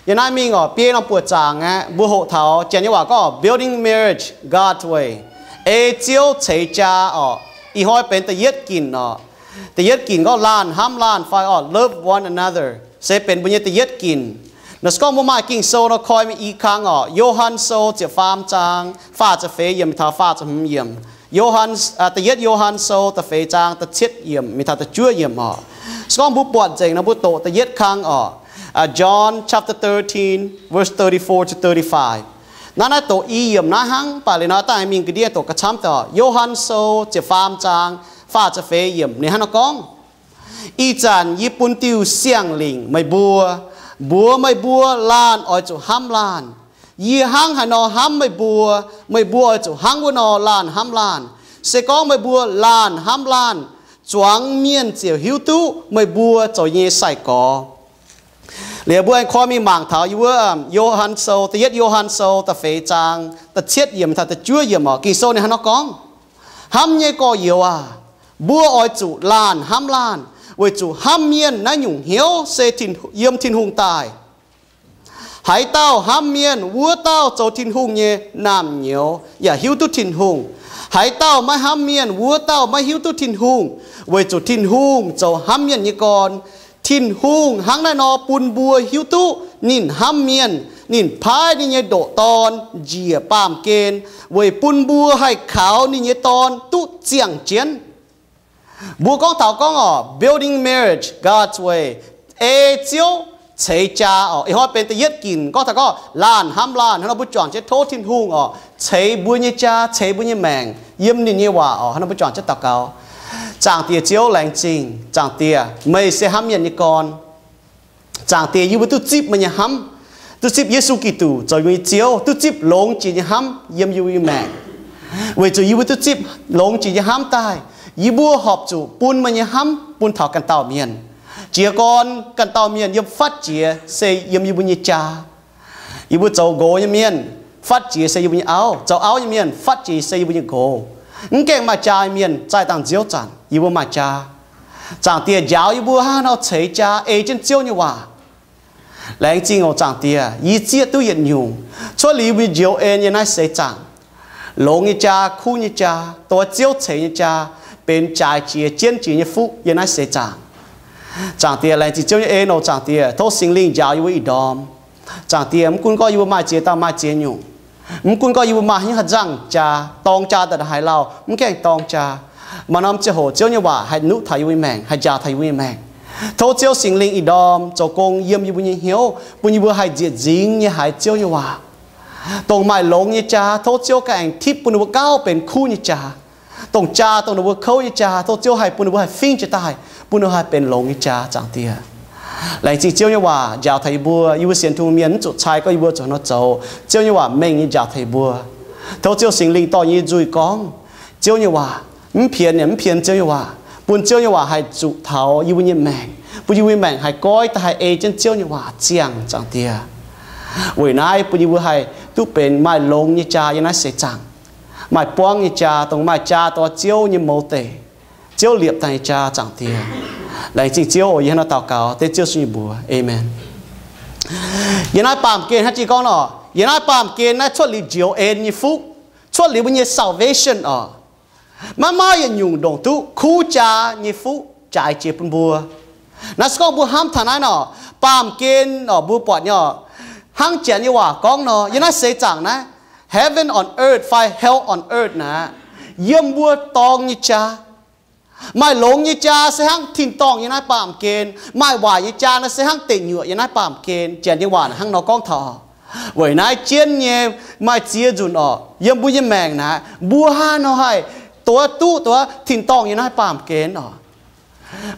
Yiem naaiv mingh oc, biei norm buoqc zaangc aeqv, mbuo hoqc taux janx nyei waac gorngv Building Marriage God's Way, ei Ziouv ceix jaa oc. Ih hnoi benx da'yietv ginc oc. Da'yietv ginc gorngv laanh hnamv laanh fai oc, love one another, se benx mbuo nyei da'yietv ginc. Naaiv se gorngv mbuo maaih Ging-Sou nor koi mingh i kang oc, Yo^han Sou ziepc faam zaang faah ziepc feix yiemc mingh taux faah ziepc hmz yiemc. Yo^han, da'yietv Yo^han Sou da'feix zaang da'cietv yiemc mingh taux da'juov yiemc oc. Se gorngv mbuo buatc nzengc nor mbuo doqc da'yietv kang oc. John chapter thirteen, verse thirty-four to thirty-five. Naaiv, naaiv doqc i yiemc naaiv hnangv, mv baac liuz nor daaih mingh ga'ndiev doqc ga'camv daaih. Yo^han Sou ziepc faam zaang faah ziepc feix yiemc ninh hnangv nor gorngv, Ih zanc yie bun diuh siang-lingc meih mbuo, mbuox meih mbuo laanh oix zuqc hnamv laanh. Yie hnangv haaix nor hnamv meih mbuo, meih mbuo oix zuqc hnangv wuov nor laanh hnamv laanh. Se gorngv meih mbuo laanh hnamv laanh, zuangx mienh ziouc hiuv duqv meih mbuo zoux yie nyei sai-gorx. Liuz mbuo aengx koi mingh mangc taux yiem wuov Yo^han Sou, da'yietv Yo^han Sou da'feix zaang da'cietv yiemc taux da'juov yiemc oc. Ging-Sou ninh hnangv nor gorngv, Hnamv nyei gorx-youz aac, mbuo oix zuqc laanh hnamv laanh, weic zuqc hnamv mienh naaiv nyungc hnyouv se yiem Tin-Hungh daaih. Haaix dauh hnamv mienh, wuov dauh zoux Tin-Hungh nyei naamh nyouz yaac hiuv duqv Tin-Hungh. Haaix dauh maiv hnamv mienh, wuov dauh maiv hiuv duqv Tin-Hungh, weic zuqc Tin-Hungh zoux hnamv mienh nyei gorn. Tin-Hungh hnangv naaiv nor bun mbuo hiuv duqv ninh hnamv mienh. Ninh paaiv ninh nyei ndoqc Dorn njiec baamh gen weic bun mbuo haih kaux ninh nyei Dorn duqv ziangh jienv. Mbuo gorngv taux gorngv oc, Building Marriage God's Way, ei Ziouv ceix jaa oc. Ih hnoi benx da'yietv ginc gorngv taux gorngv laanh hnamv laanh. Hnangv nor mbuo juangc jienv tov Tin-Hungh oc, ceix mbuo nyei jaa, ceix mbuo nyei maengc yiem ninh nyei waac oc. Hnangv nor mbuo juangc jienv daux gaux. Zaangc Diex Ziouv, laengz zingh. Zaangc Diex, meih se hnamv mienh nyei gorn. Zaangc Diex, yie mbuo duqv zipv meih nyei hnamv, duqv zipv Yesu Giduc zoux yie mbuo nyei Ziouv, duqv zipv longx jiex nyei hnamv yiem yie mbuo nyei maengc. Weic zuqc yie mbuo duqv zipv longx jiex nyei hnamv daaih, yie mbuo horpc zuqc bun meih nyei hnamv bun taux ganh dauh mienh. Jiez gorn ganh dauh mienh yiem fatv jiex se yiem yie mbuo nyei jaa. Yie mbuo zoux nqox nyei mienh, fatv jiex se yie mbuo nyei auv. Zoux auv nyei mienh, fatv jiex se yie mbuo nyei nqox. Mv gaengh maaih jaa nyei mienh, zaih dangh nziouv zanc yie mbuo maaih jaa. Zaangc Diex, njaaux yie mbuo hnangv haaix nor ceix jaa ei jienv Ziouv nyei waac. Laengz zingh oc Zaangc Diex, yie zieqv duqv yietc nyungc cuotv liuz yie mbuo njoux en yiem naaiv seix zaangc. Longx nyei jaa, kuv nyei jaa, dongh Ziouv ceix nyei jaa, benx jaaix jiex jienv jiex nyei fuqv yiem naaiv seix zaangc. Zaangc Diex, laengz zingh Ziouv nyei en oc Zaangc Diex. Tov Singx Lingh njaaux yie mbuo ih ndorm. Zaangc Diex, mv gunv gorngv yie mbuo maaih ziex dauh maaih ziex nyungc, mv gunv gorngv yie mbuo maaih haaix nyungc haaix nzangc jaa, dorng jaa daaih haaix lauh, mv gaengh dorng jaa, maaih norm ziangh hoc Ziouv nyei waac haih nuqv taux yie mbuo nyei maengc, haih njaaux taux yie mbuo nyei maengc. Tov Ziouv Singx Lingh ih ndorm zoux gong yiem yie mbuo nyei hnyouv, bun yie mbuo haih nzieqc nzingx nyei haiz Ziouv nyei waac. Dongh maaih longx nyei jaa, tov Ziouv ganh aengx tipv bun ninh mbuo gauh benx kuv nyei jaa. Dongh jaa, dongh ninh mbuo kouv nyei jaa, tov Ziouv haih bun ninh mbuo haih fingv jiez daaih, bun ninh mbuo haih benx longx nyei jaa, Zaangc Diex. Laengz zingh Ziouv nyei waac njaaux taux yie mbuo. Yie mbuo sienx Tin-Hungh mienh mv zuqc cai gorngv yie mbuo zuqc haaix nor zoux. Ziouv nyei waac mengh nyei njaaux taux yie mbuo. Tov Ziouv Singx Lingh dorh yie nyei nzuih gorngv Ziouv nyei waac, mv pienx yaac mv pienx Ziouv nyei waac, bun Ziouv nyei waac haih zuqc taux yie mbuo nyei maengc, bun yie mbuo nyei maengc haih goiv daaih haih ei jienv Ziouv nyei waac ziangh, Zaangc Diex. Weic naaiv bun yie mbuo haih duqv benx maaih longx nyei jaa yiem naaiv seix zaangc, maaih buangv nyei jaa, dongh maaih jaa dongh Ziouv nyei mouz deic, Ziouv liepc daaih nyei jaa, Zaangc Diex. Laengz zingh Ziouv oc. Yie hnangv naaiv daux gaux dengv Ziouv Yesu nyei mbuox, aamen. Yiem naaiv baamh gen hnangv jiex gorngv nor, yiem naaiv baamh gen naaiv cuotv liuz njoux en nyei fuqv, cuotv liuz mbuo nyei salvation oc, maiv maaih yietc nyungc ndongc duqv kuv jaa nyei fuqv jaaix jiex bun mbuo. Naaiv se gorngv mbuo hnamv taux naaiv nor, baamh gen oc, mbuo buatc nyei oc, hnangv Janx nyei waac gorngv nor, yiem naaiv seix zaangc naaiv, heaven on earth fai hell on earth naaiv, yiem mbuo dorng nyei jaa. Maaih longx nyei jaa se hnangv tin-dorngh yiem naaiv baamh gen, maaih waaic nyei jaa naaiv se hnangv deic nyuoqc yiem naaiv baamh gen. Janx nyei waac hnangv nor gorngv taux. Weic naaiv jienv nyei maaih ziex nzunc oc, yiem mbuo nyei maengc naaiv mbuo hnangv nor haih duqv duqv tin-dorngh yiem naaiv baamh gen oc.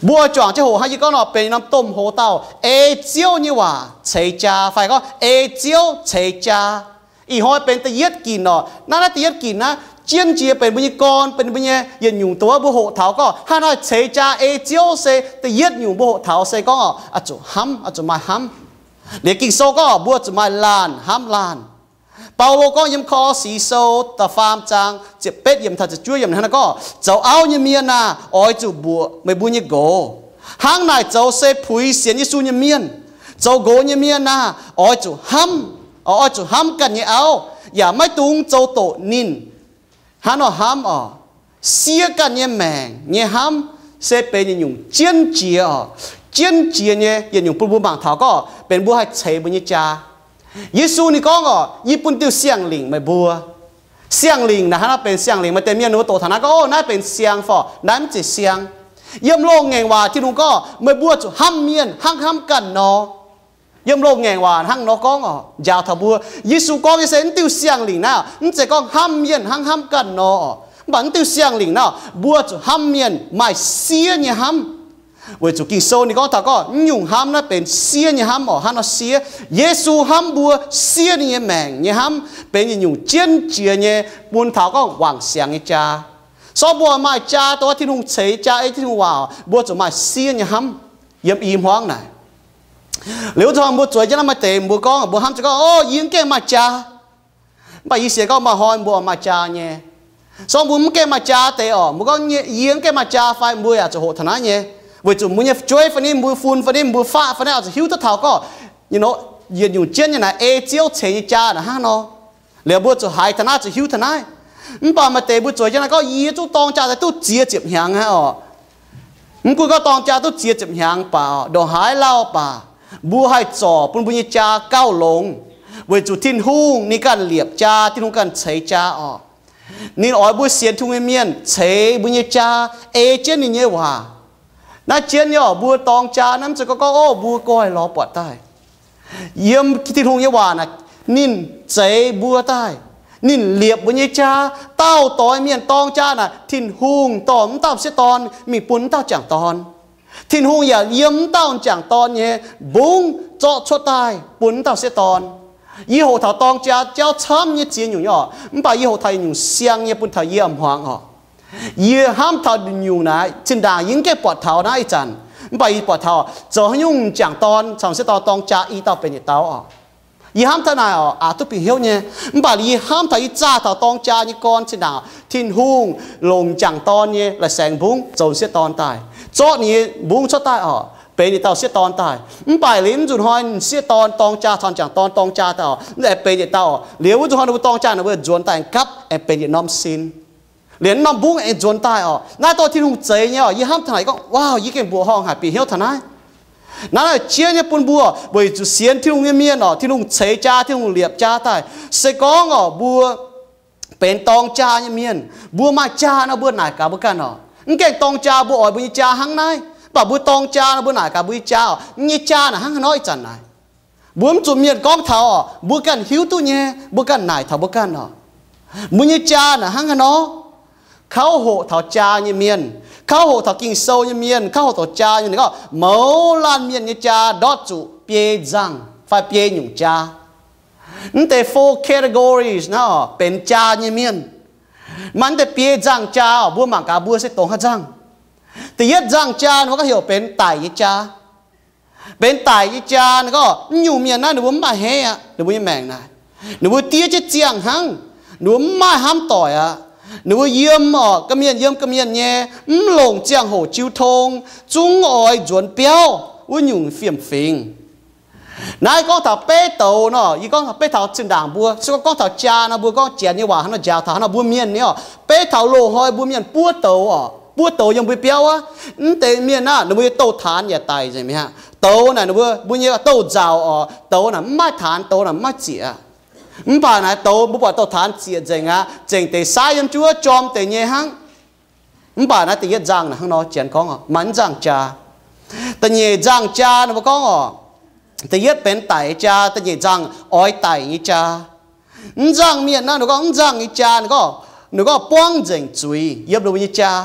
Mbuo oix juangc jienv hoqc hnangv yie gorngv nor benx norm domh hoz dauh ei Ziouv nyei waac ceix jaa fai gorngv ei Ziouv ceix jaa. Ih hnoi benx da'yietv ginc oc. Naaiv, naaiv da'yietv ginc naaiv jienv jiex benx mbuo nyei gorn, benx mbuo nyei yietc nyungc dongh mbuo hoqc taux gorngv hnangv haaix nor ceix jaa ei Ziouv se da'yietv nyungc mbuo hoqc taux se gorngv oc, oix zuqc hnamv, oix zuqc maaih hnamv. Liuz Ging-Sou gorngv mbuo zuqc maaih laanh hnamv laanh. Baulo gorngv yiem Ko^lo^si Sou da'faam zaang ziepc betv yiemc taux ziepc juov yiemc hnangv naaiv gorngv, zoux auv nyei mienh aah, oix zuqc mbuoqc meih mbuo nyei nqox. Hnangv naaic zoux se puix sienx Yesu nyei mienh, Zoux nqox nyei mienh aah! Oix zuqc hnamv, oix zuqc hnamv ganh nyei auv, yaac maiv dungx zoux doqc ninh. Hnangv nor hnamv oc, siev ganh nyei maengc nyei hnamv se benx yietc nyungc jienv jiex oc. Jienv jiex nyei yietc nyungc bun mbuo mangc taux gorngv benx mbuo haih ceix mbuo nyei jaa. Yesu ninh gorngv oc, Yie bun diuh siang-lingc meih mbuo. Siang-lingc naaic, hnangv naaiv benx siang-lingc, maaih deix mienh ninh mbuo doqc taux naaiv gorngv, Ov, naaiv benx siang fai naaiv mv zeiz siang. Yiem loz-ngaengc waac Tin-Hungh gorngv, Meih mbuo zuqc hnamv mienh hnangv hnamv ganh nor. Yiem loz-ngaengc waac hnangv nor gorngv oc, njaaux taux mbuo. Yesu gorngv nyei se mv diuh siang-lingc naaiv, mv zeiz gorngv hnamv mienh hnangv hnamv ganh nor. Mv baac mv diuh siang-lingc naaiv, mbuo zuqc hnamv mienh maaih siev nyei hnamv. Weic zuqc Ging-Sou ninh gorngv taux gorngv mv nyungc hnamv naaiv benx siev nyei hnamv oc. Hnangv nor siev, Yesu hnamv mbuo siev ninh nyei maengc nyei hnamv benx yietc nyungc jienv jiex nyei bun taux gorngv wangc siangx nyei jaa. Sorng mbuo maaih jaa, dongh Tin-Hungh ceix jaa ei Tin-Hungh waac, mbuo zuqc maaih siev nyei hnamv. Yiem i hmuangv naaic, liuz wuov zanc mbuo zueiz jienv naaiv maaih deix mbuo gorngv, mbuo hnamv zuqc gorngv, Ov, yie mv gaengh maaih jaa. Mv baac yie sienx gorngv maaih hnoi mbuo maaih jaa nyei. Sorng mbuo mv gaengh maaih jaa deix oc, mbuo gorngv, Yie mv gaengh maaih jaa fai, mbuo yaac zuqc hoqc taux naaiv nyei. Weic zuqc mbuo nyei fu'jueiv fai niv, mbuo fun fai niv, mbuo faqv fai niv oix zuqc hiuv duqv taux gorngv, yietc nyungc jienv nyei naaic ei Ziouv ceix nyei jaa naaic hnangv nor. Liuz mbuo zuqc haiz taux naaiv, zuqc hiuv taux naaiv. Mv baac maaih deix mbuo zueiz jienv naaiv gorngv, Yie zungv dorng jaa daaih duqv ziex ziepc hnyangx aqv oc. Mv gunv gorngv dorng jaa duqv ziex ziepc hnyangx baac, ndongc haaix lauh baac, mbuo haih zorc bun mbuo nyei jaa gauh longx, weic zuqc Tin-Hungh ninh ganh liepc jaa, Tin-Hungh ganh ceix jaa oc. Ninh oix mbuo sienx Tin-Hungh nyei mienh ceix mbuo nyei jaa, ei jienv ninh nyei waac. Naaiv jienv nyei oc, mbuo dorng jaa naaiv mv zeiz gorngv, gorngv, Ov, mbuo goiv lorz buatc daaih. Yiem Tin-Hungh nyei waac naaic, ninh zeix mbuo daaih, ninh liepc mbuo nyei jaa. Dauh doix mienh dorng jaa naaic, Tin-Hungh dorh m'dauh m'sieqv dorn mingh bun m'dauh m'jangc dorn. Tin-Hungh yaac yiem m'dauh m'jangc dorn nyei mbungv zorqv cuotv daaih bun m'dauh m'sieqv dorn. Yie hoqc taux dorng jaa jauv camv nyei ziex nyungc nyei oc, mv baac yie hoqc taux yietc nyungc siang nyei bun taux yie a'hmuangx oc. Yie hnamv taux nyungc naaic, zinh ndaangc yie mv gaengh buatc taux naaiv ih zanc, mv baac yie buatc taux zoux haaix nyungc m'jangc dorn caux m'sieqv dorn dorng jaa i dauh benx yietc dauh oc. Yie hnamv taux naaic oc, aqc duqv bieqc hnyouv nyei. Mv baac yie hnamv taux yie zaah taux dorng jaa nyei gorn zinh ndaangc, Tin-Hungh longc m'jangc dorn nyei la'saengx mbungv zoux m'sieqv dorn daaih, zorqv ninh nyei mbungv cuotv daaih oc, benx yietc dauh m'sieqv dorn daaih. Mv baac liuz mv nzunc hnoi m'sieqv dorn dorng jaa caux m'jangc dorn dorng jaa daaih oc, mv aengx benx yietc dauh oc. Liuz wuov nzunc hnoi ninh mbuo dorng jaa ninh mbuo nzuonx daaih gapv aengx benx yietc norm sin. Liuz norm mbungv aengx nzuonx daaih oc. Naaiv dorh Tin-Hungh zeix nyei oc. Yie hnamv taux naaic gorngv, Wow, yie gengh mbuoqc horngh haic bieqc hnyouv taux naaiv. Naaiv naaic jienv nyei bun mbuo weic zuqc sienx Tin-Hungh nyei mienh oc, Tin-Hungh ceix jaa, Tin-Hungh liepc jaa daaih. Se gorngv oc mbuo benx dorng jaa nyei mienh, mbuo maaih jaa nor mbuo naaic gaax mbuo ganh oc. Mv gaengh dorng jaa mbuo oix mbuo nyei jaa hnangv naaiv, mv baac mbuo dorng jaa nor mbuo naaic gaax mbuo nyei jaa oc, yie nyei jaa naaic hnangv haaix nor ih zanc naaic. Mbuo mv zuqc mienh gorngv taux oc, mbuo ganh hiuv duqv nyei, mbuo ganh naaic taux mbuo ganh oc. Mbuo nyei jaa naaic hnangv haaix nor? Kauv hoqc taux jaa nyei mienh, kauv hoqc taux Ging-Sou nyei mienh, kauv hoqc taux jaa nyei mienh gorngv, mouz laanh mienh nyei jaa ndortv zuqc biei nzangh fai biei nyungc jaa. Mv deix four categories naaiv oc benx jaa nyei mienh. Maaih mv deix biei nzangh jaa oc, mbuo mangc gaax mbuo se dongh haaix nzangh. Da'yietv nzangh jaa ninh mbuo gorngv heuc benx daic nyei jaa. Benx daic nyei jaa ninh gorngv mv nyungc mienh naaiv ninh mbuo mv maaih hneiv aqv. Ninh mbuo nyei maengc naaic, ninh mbuo diev jienv ziangh hnangv. Ninh mbuo mv maaih hnamv doic aqv. Ninh mbuo yiem oc, ga'mienh yiem ga'mienh nyei, mv longc ziangh hoc jiu tong, zungv oix nzuonx biauv wuov nyungc fiem-fingx. Naaiv gorngv taux beiv douz nor, yie gorngv taux beiv taux zinh ndaangc mbuo se gorngv taux jaa nor, mbuo gorngv Janx nyei waac hnangv nor njaaux taux hnangv nor mbuo mienh nyei oc. Beiv taux loz-hnoi mbuo mienh buov douz oc, buov douz yiem mbuo biauv aqv. Mv deix mienh naaic ninh mbuo nyei douz-taanx yaac daic nzengc mi'aqv. Douz naaic ninh mbuo, mbuo nyei douz-nzauc oc, douz naaic mv maaih taanx, douz naaic mv maaih zieqc aqv. Mv baac naaiv douz mbuo buatc douz-taanx zieqc nzengc aqv, zengc deix saiv yiem juov jorm deix nyei hnangv. Mv baac naaiv da'yietv nzangh naaic hnangv nor Janx gorngv oc, maaih mv nzangh jaa. Da'nyeic nzangh jaa ninh mbuo gorngv oc, da'yietv benx daic nyei jaa, da'nyeic nzangh oix daic nyei jaa. Mv nzangh mienh naaiv ninh gorngv mv nzangh nyei jaa, ninh gorngv, ninh gorngv buangv nzengc zuiz yiem ninh mbuo nyei jaa.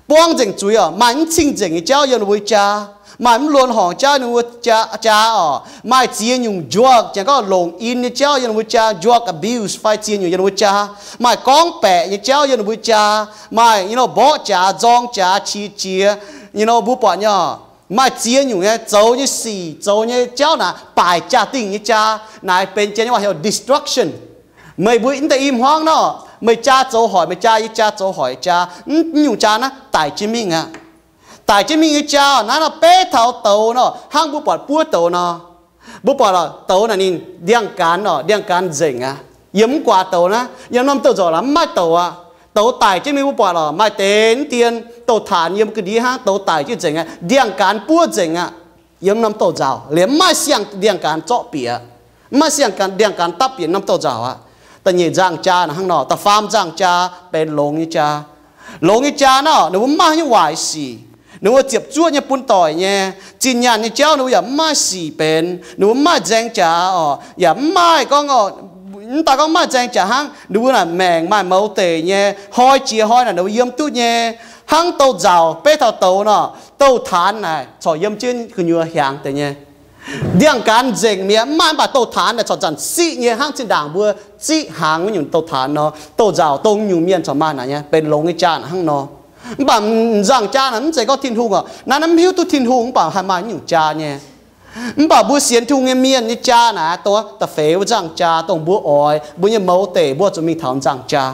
Buangv nzengc zuiz oc, maaih mv cing-nzengc nyei jauv yiem ninh mbuo nyei jaa, maaih mv luonx horngc jauv yiem ninh mbuo jaa, jaa oc, maaih ziex nyungc drug, Janx gorngv longc in nyei jauv yiem ninh mbuo jaa, drug abuse fai ziex nyungc yiem ninh mbuo jaa, maaih gorngv baeqc nyei jauv yiem ninh mbuo jaa, maaih, you know, mborqv jaax, nzorng jaax, qiex jiez, you know, mbuo buatc nyei oc. Maaih ziex nyungc nyei zoux nyei sic, zoux nyei jauv naaic baaic jaa-dingh nyei jaa, naaic benx Janx nyei waac heuc destruction. Meih mbuo mv deix i hmuangv nor, meih jaa zoux hoic, meih jaa, yie jaa zoux hoic jaa, mv nyungc jaa naaiv daic jienv mingh aqv. Daic jienv mingh nyei jaa naaiv nor beiv taux douz nor, hnangv mbuo buatc buov douz nor. Mbuo buatc lorqc, douz naaic ninh ndiangx-gaanx oc, ndiangx-gaanx nzengc aqv. Yiem mv guaax douz naaiv, yiem norm douz-nzorc naaic mv maaih douz aqv. Douz daic jienv mingh, mbuo buatc lorqc, maaih deix mv dien douz taanx yiem ga'ndiev hnangv, douz daic jienv nzengc aqv. Ndiangx-gaanx buov nzengc aqv. Yiem norm douz-nzauc liemh mv maaih siang-ndiangx-gaanx zorqv bieqc, mv maaih siang-ndiangx-gaanx dapv bieqc norm douz-nzauc aqv. Da'nyeic nzangh-jaa naaic hnangv nor. Da'faam nzangh-jaa benx longx nyei jaa. Longx nyei jaa naaiv, ninh mbuo mv maaih haaix nyungc waaic sic. Ninh mbuo ziepc zuoqv nyei bun doic nyei. Zinh nyaanh nyei jauv ninh mbuo yaac mv maaih sic benx. Ninh mbuo mv maaih nzaeng jaax oc, yaac mv maaih gorngv, mv daaih gorngv mv maaih nzaeng jaax hnangv, ninh mbuo naaic maengc maaih mouz deic nyei, hnoi jiex hnoi naaic ninh mbuo yiem duqv nyei. Hnangv douz nzauc beiv taux douz nor, douz taanx naaic corc yiem jienv gu'nyuoz hiaangx deix nyei. Ndiangx-gaanx nzengc mi'aqv, mv maaih, mv baac douz taanx naaic corc zanc siqv nyei hnangv zinh ndaangc mbuo ziqv hnaangx wuov nyungc douz taanx nor. Douz nzauc dongh nyungc mienh corc maaih naaic nyei, benx longx nyei jaa naaic hnangv nor. Mv baac nzangh jaa naaic mv zeiz gorngv Tin-Hungh oc. Naaiv, naaiv mv hiuv duqv Tin-Hungh mv baac haih maaih nyungc jaa nyei. Mv baac mbuo sienx Tin-Hungh nyei mienh nyei jaa naaic dongh da'feix wuov nzangh jaa, dongh mbuo oix, mbuo nyei mouz deic mbuo zuqc mingh taux nzangh jaa.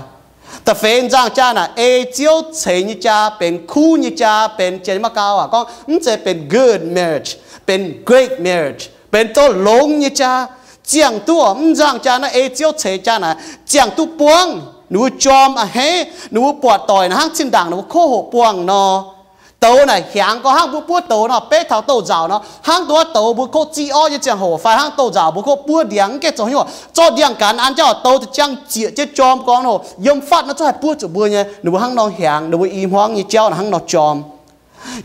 Da'feix nzangh jaa naaic ei Ziouv ceix nyei jaa, benx kuv nyei jaa, benx, janx maiv gau aac gorngv mv zeiz benx good marriage, benx great marriage, benx douz longx nyei jaa. Ziangh duqv oc, mv nzangh jaa naaiv ei Ziouv ceix jaa naaic ziangh duqv buangv. Ninh mbuo jorm a'hneiv, ninh mbuo buatc doic naaic hnangv zinh ndaangc ninh mbuo kov hoqc buangh nor. Douz naaic hiaangx gorngv hnangv mbuo buov douz nor, beiv taux douz nzauc nor, hnangv dongh wuov douz mbuo kov ziqv orv nyei ziangh hoc fai hnangv douz nzauc mbuo kov buov ndiangx mv gaengh zoux hnyouv, zorqv ndiangx-gaanx an jauv douz da'jang zieqc jienv jorm gorngv nor, yiem fatv naaiv zungv haih buov zuqc mbuo nyei. Ninh mbuo hnangv nor hiaangx, ninh mbuo i hmuangv nyei jauv naaic hnangv nor jorm.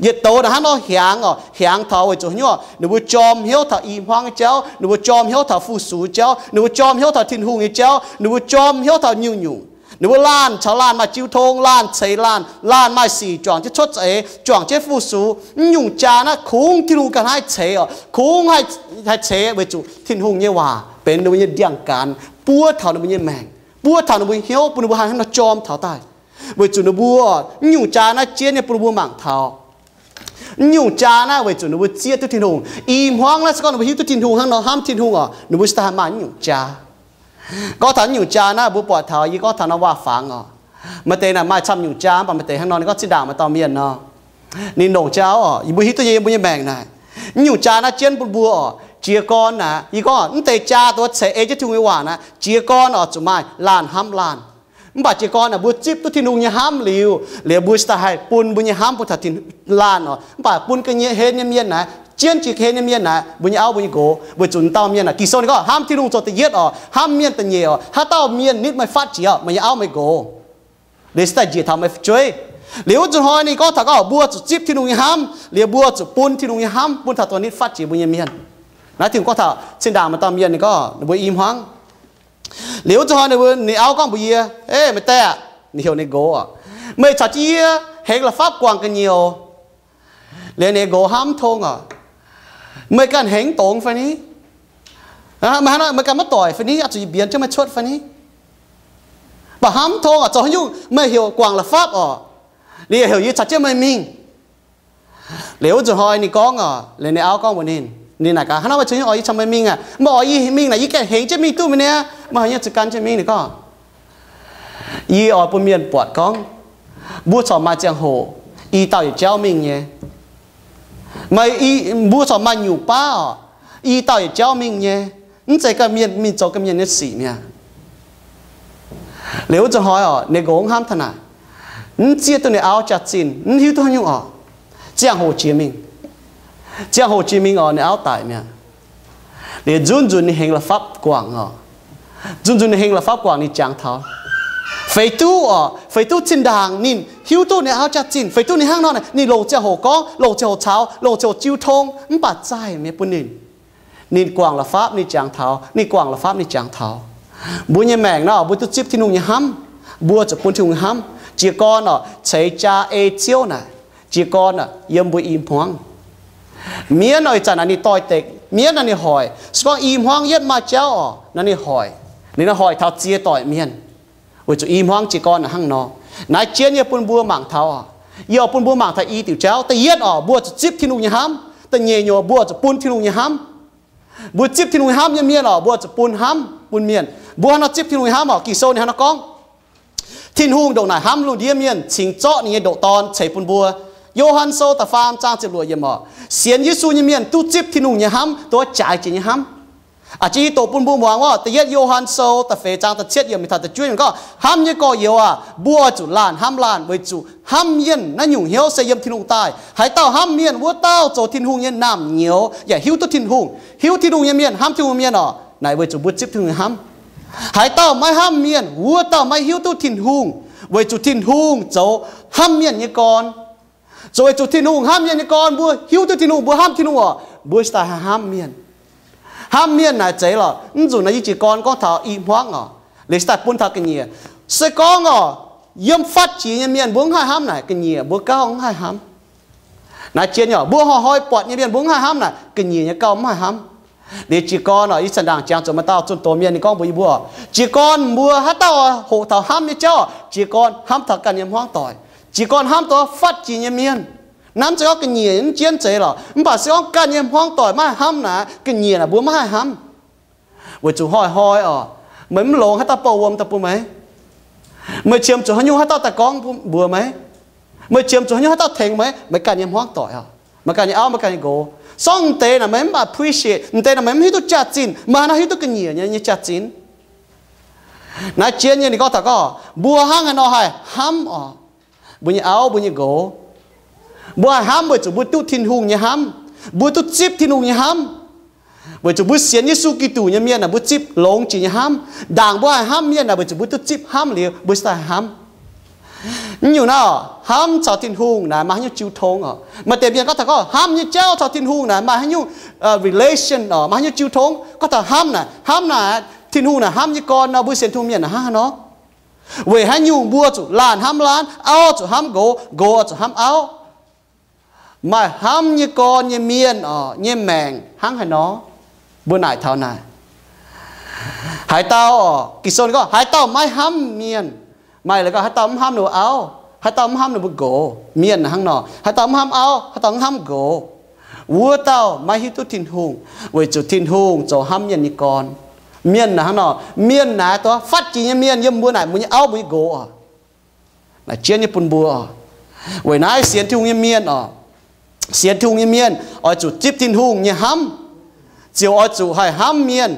Yietc douz naaic hnangv nor hiaangx oc, hiaangx taux weic zuqc hnyouv, ninh mbuo jorm hnyouv taux i hmuangv nyei jauv, ninh mbuo jorm hnyouv taux fu-sux jauv, ninh mbuo jorm hnyouv taux Tin-Hungh nyei jauv, ninh mbuo jorm hnyouv taux nyungc-nyungc. Ninh mbuo laanh caux laanh maaih jiu tong, laanh ceix laanh, laanh maaih sic juangc jienv cuotv za'eix, juangc jienv fu-sux. Mv nyungc jaa naaiv kungx Tin-Hungh ganh haih ceix oc, kungx haih ceix weic zuqc Tin-Hungh nyei waac benx ninh mbuo nyei ndiangx-gaanx, buov taux ninh mbuo nyei maengc, buov taux ninh mbuo hnyouv, bun ninh mbuo haih hnangv nor jorm taux daaih. Weic zuqc ninh mbuo, mv nyungc jaa naaiv jienv nyei bun ninh mbuo mangc taux. Mv nyungc jaa naaiv weic zuqc ninh mbuo zieqv duqv Tin-Hungh. I hmuangv naaiv se gorngv ninh mbuo hiuv duqv Tin-Hungh hnangv nor, hnamv Tin-Hungh oc, ninh mbuo cingx daaih haih maaih mv nyungc jaa. Gorngv taux mv nyungc jaa naaiv, mbuo buatc taux, yie gorngv taux norm waac-fangx oc, maaih deix naaic maaih camv nyungc jaa, mv baac maaih deix hnangv nor ninh gorngv zinh ndaangc maaih dauh mienh nor, ninh longc jauv oc, yie mbuo hiuv duqv nyei, yie mbuo nyei maengc naaic, mv nyungc jaa naaiv jienv bun mbuo oc, jiez gorn naaic, yie gorngv mv deix jaa dongh ceix ei jienv Tin-Hungh nyei waac naaic, jiez gorn oc zuqc maaih laanh hnamv laanh. Mv baac jiez gorn naaic mbuo zipv duqv Tin-Hungh nyei hnamv liuz, liuz mbuo cingx daaih haih bun mbuo nyei hnamv bun taux laanh oc. Mv baac bun ga'hlen nyei mienh naaic, jienv jiex ga'hlen nyei mienh naaic, mbuo nyei auv mbuo nyei nqox, weic zuqc dauh mienh naaic, Ging-Sou ninh gorngv hnamv Tin-Hungh zoux da'yietv oc, hnamv mienh da'nyeic oc, haaix dauh mienh nitv meih fatv jiex oc, meih nyei auv meih nqox, liuz cingx daaih njiec taux meih fu'jueiv. Liuz wuov nzunc hnoi ninh gorngv taux gorngv mbuo zuqc zipv Tin-Hungh nyei hnamv, liuz mbuo zuqc bun Tin-Hungh nyei hnamv bun taux dongh nitv fatv jiex mbuo nyei mienh. Naaiv Tin-Hungh gorngv taux zinh ndaangc maaih dauh mienh ninh gorngv ninh mbuo i hmuangv. Liuz wuov nzunc hnoi ninh mbuo, ninh auv gorngv mbuox yie, Ei, meih diex aac, ninh heuc ninh nqox oc, meih caux jienv yie hengx la'fapv guangc ga'nyiec. Liuz ninh nqox hnamv tong oc, meih ganh hengx dongz fai ni? Meih ganh maiv doic fai ni? Oix zuqc yie mbienx jienv meih cuotv fai ni? Mv baac hnamv tong oc, zoux haaix nyungc meih heuc guangc la'fapv oc, liuz heuc yie caux jienv meih mingh. Liuz wuov nzunc hnoi ninh gorngv oc, liuz ninh auv gorngv mbuox ninh, ninh naaic gaax, Hnangv naaiv meih zoux haaix nyungc oix yie caux meih mingh aac? Meih oix yie mingh naaic yie ganh hengx jienv mingh duqv maiv niaa? Meih haaix nyungc zuqc gan jienv mingh? Ninh gorngv, Yie oix bun mienh buatc gorngv mbuo corc maaih ziangh hoc i dauh yietc jauv mingh nyei. Meih, mbuo corc maaih nyungc baav oc, i dauh yietc jauv mingh nyei. Mv zeiz ganh mienh mingh zoux ganh mienh nyei sic mi'aqv. Liuz wuov nzunc hnoi oc, ninh nqox hnamv taux naaic, mv zieqv duqv ninh auv jaax-zinh, mv hiuv duqv haaix nyungc oc. Ziangh hoc jiex mingh, ziangh hoc jiex mingh oc, ninh auv daic mi'aqv. Liuz nzunc nzunc ninh hengx la'fapv guangc oc. Nzunc nzunc ninh hengx la'fapv guangc ninh jangx taux, feix duqv oc, feix duqv zinh ndaangc ninh hiuv duqv ninh auv jaax-zinh, feix duqv ninh hnangv nor, ninh longc ziangh hoc gorngv, longc ziangh hoc caux, longc ziangh hoc jiu tong, mv baac zaih mi'aqv bun ninh. Ninh guangc la'fapv ninh jangx taux, ninh guangc la'fapv ninh jangx taux. Mbuo nyei maengc nor, mbuo duqv zipv Tin-Hungh nyei hnamv, mbuo zuqc bun Tin-Hungh nyei hnamv. Jiez gorn oc, ceix jaa ei Ziouv naaic, jiez gorn yiem mbuo i hmuangv. Mienv nor ih zanc naaic ninh doix-dekc, mienv nor ninh hoic. Se gorngv i hmuangv yietv maaih jauv oc, nor ninh hoic. Ninh nor hoic taux ziex doic mienh, weic zuqc i hmuangv jiez gorn naaic hnangv nor. Naaiv jienv yie bun mbuo mangc taux oc, yie oix bun mbuo mangc taux i diuc jauv. Da'yietv oc, mbuo zuqc zipv Tin-Hungh nyei hnamv. Da'nyeic nyungc, mbuo zuqc bun Tin-Hungh nyei hnamv. Mbuo zipv Tin-Hungh nyei hnamv nyei mienh oc, mbuo zuqc bun hnamv bun mienh. Mbuo hnangv nor zipv Tin-Hungh nyei hnamv oc, Ging-Sou ninh hnangv nor gorngv, Tin-Hungh ndongc naaic hnamv lungh ndiev mienh, cingx zorqv ninh nyei ndoqc Dorn ceix bun mbuo, Yo^han Sou da'faam zaang ziepc luoqc yiemc oc, sienx Yesu nyei mienh duqv zipv Tin-Hungh nyei hnamv, duqv jaaix jiex nyei hnamv. A'jiex yie doqc bun mbuo muangx orqc, da'yietv Yo^han Sou da'feix zaang da'cietv yiemc taux da'juov yiemc gorngv, hnamv nyei gorx-youz aah, mbuo oix zuqc laanh hnamv laanh, weic zuqc hnamv mienh naaiv nyungc hnyouv se yiem Tin-Hungh daaih. Haaix dauh hnamv mienh, wuov dauh zoux Tin-Hungh nyei naamh nyouz yaac hiuv duqv Tin-Hungh. Hiuv Tin-Hungh nyei mienh hnamv Tin-Hungh nyei mienh orqc, naaic weic zuqc mbuo zipv Tin-Hungh nyei hnamv. Haaix dauh maiv hnamv mienh, wuov dauh maiv hiuv duqv Tin-Hungh, weic zuqc Tin-Hungh zoux hnamv mienh nyei gorn. Zoux weic zuqc Tin-Hungh hnamv mienh nyei gorn, mbuo hiuv duqv Tin-Hungh, mbuo hnamv Tin-Hungh orqc, mbuo se daaih haih hnamv mienh. Hnamv mienh naaic zeiz lorqc, mv nzunc naaiv yie jiez gorn gorngv taaix i hmuangv oc, liuz se daaih bun taux ga'nyiec. Se gorngv oc, yiem fatv jiex nyei mienh mbuo mv haih hnamv naaic, ga'nyiec mbuo gauh mv haih hnamv. Naaiv jien nyei, mbuo hnoi-hnoi buatc nyei mienh mbuo mv haih hnamv naaic, ga'nyiec nyei gauh mv haih hnamv. Liuz jiez gorn oc, ih zanc ndaangc jangx zuqc maaih dauh zunh doz mienh ninh gorngv mbuox yie mbuo, jiez gorn mbuo haaix dauh hoqc taux hnamv nyei jauv, jiez gorn hnamv taux ganh nyei hmuangv doic, jiez gorn hnamv taux fatv jiex nyei mienh. Naaiv mv zeiz gorngv ga'nyiec mv jienv zeiz lorqc, mv baac se gorngv ganh nyei hmuangv doic maiv haih hnamv naaic, ga'nyiec naaic mbuo maiv haih hnamv. Weic zuqc hnoi-hnoi oc, meih mv longx haaix dauh bouh wuom daaih bun meih? Meih qiemx zuqc haaix nyungc haaix dauh daaih gorngv mbuox meih? Meih qiemx zuqc haaix nyungc haaix dauh tengx meih? Meih ganh nyei hmuangv doic oc, meih ganh nyei auv, meih ganh nyei nqox. Se gorngv m'deix naaic meih mv appreciate, m'deix naaic meih mv hiuv duqv jaax-zinh, meih haaix nor hiuv duqv ga'nyiec nyei jaax-zinh? Naaiv jien nyei ninh gorngv taux gorngv, mbuo hnangv haaix nor haih hnamv oc, mbuo nyei auv, mbuo nyei nqox. Mbuo haih hnamv weic zuqc mbuo duqv Tin-Hungh nyei hnamv, mbuo duqv zipv Tin-Hungh nyei hnamv. Weic zuqc mbuo sienx Yesu Giduc nyei mienh naaic, mbuo zipv longx jiex nyei hnamv. Ndaangc mbuo haih hnamv mienh naaic, weic zuqc mbuo duqv zipv hnamv liuz, mbuo se daaih haih hnamv. Mv nyungc naaiv oc, hnamv caux Tin-Hungh naaic maaih haaix nyungc jiu tong oc? Maaih deix mienh gorngv taux gorngv hnamv nyei jauv caux Tin-Hungh naaic maaih haaix nyungc, uh, relation oc, maaih haaix nyungc jiu tong? Gorngv taux hnamv naaic, hnamv naaic, Tin-Hungh naaic hnamv nyei gorn nor, mbuo sienx Tin-Hungh mienh naaic hnangv haaix nor? Weic haaix nyungc mbuo zuqc laanh hnamv laanh, auv zuqc hnamv nqox, nqox zuqc hnamv auv? Maaih hnamv nyei gorn nyei mienh oc, nyei maengc hnangv haaix nor? Mbuo naaic taux naaic, haaix dauh oc, Ging-Sou gorngv haaix dauh maiv hnamv mienh, maaih la'gauh haaix dauh mv hnamv ninh mbuo auv, haaix dauh mv hnamv ninh mbuo nqox, mienh hnangv nor, haaix dauh mv hnamv auv, haaix dauh mv hnamv nqox, wuov dauh maiv hiuv duqv Tin-Hungh, weic zuqc Tin-Hungh zoux hnamv mienh nyei gorn. Mienh naaic hnangv nor, mienh naaic duqv fatv jiex nyei mienh yiem mbuo naaic, mbuo nyei auv, mbuo nyei nqox oc. Naaic jienv nyei bun mbuo oc. Weic naaiv sienx Tin-Hungh nyei mienh oc, sienx Tin-Hungh nyei mienh oix zuqc zipv Tin-Hungh nyei hnamv, ziouc oix zuqc haih hnamv mienh.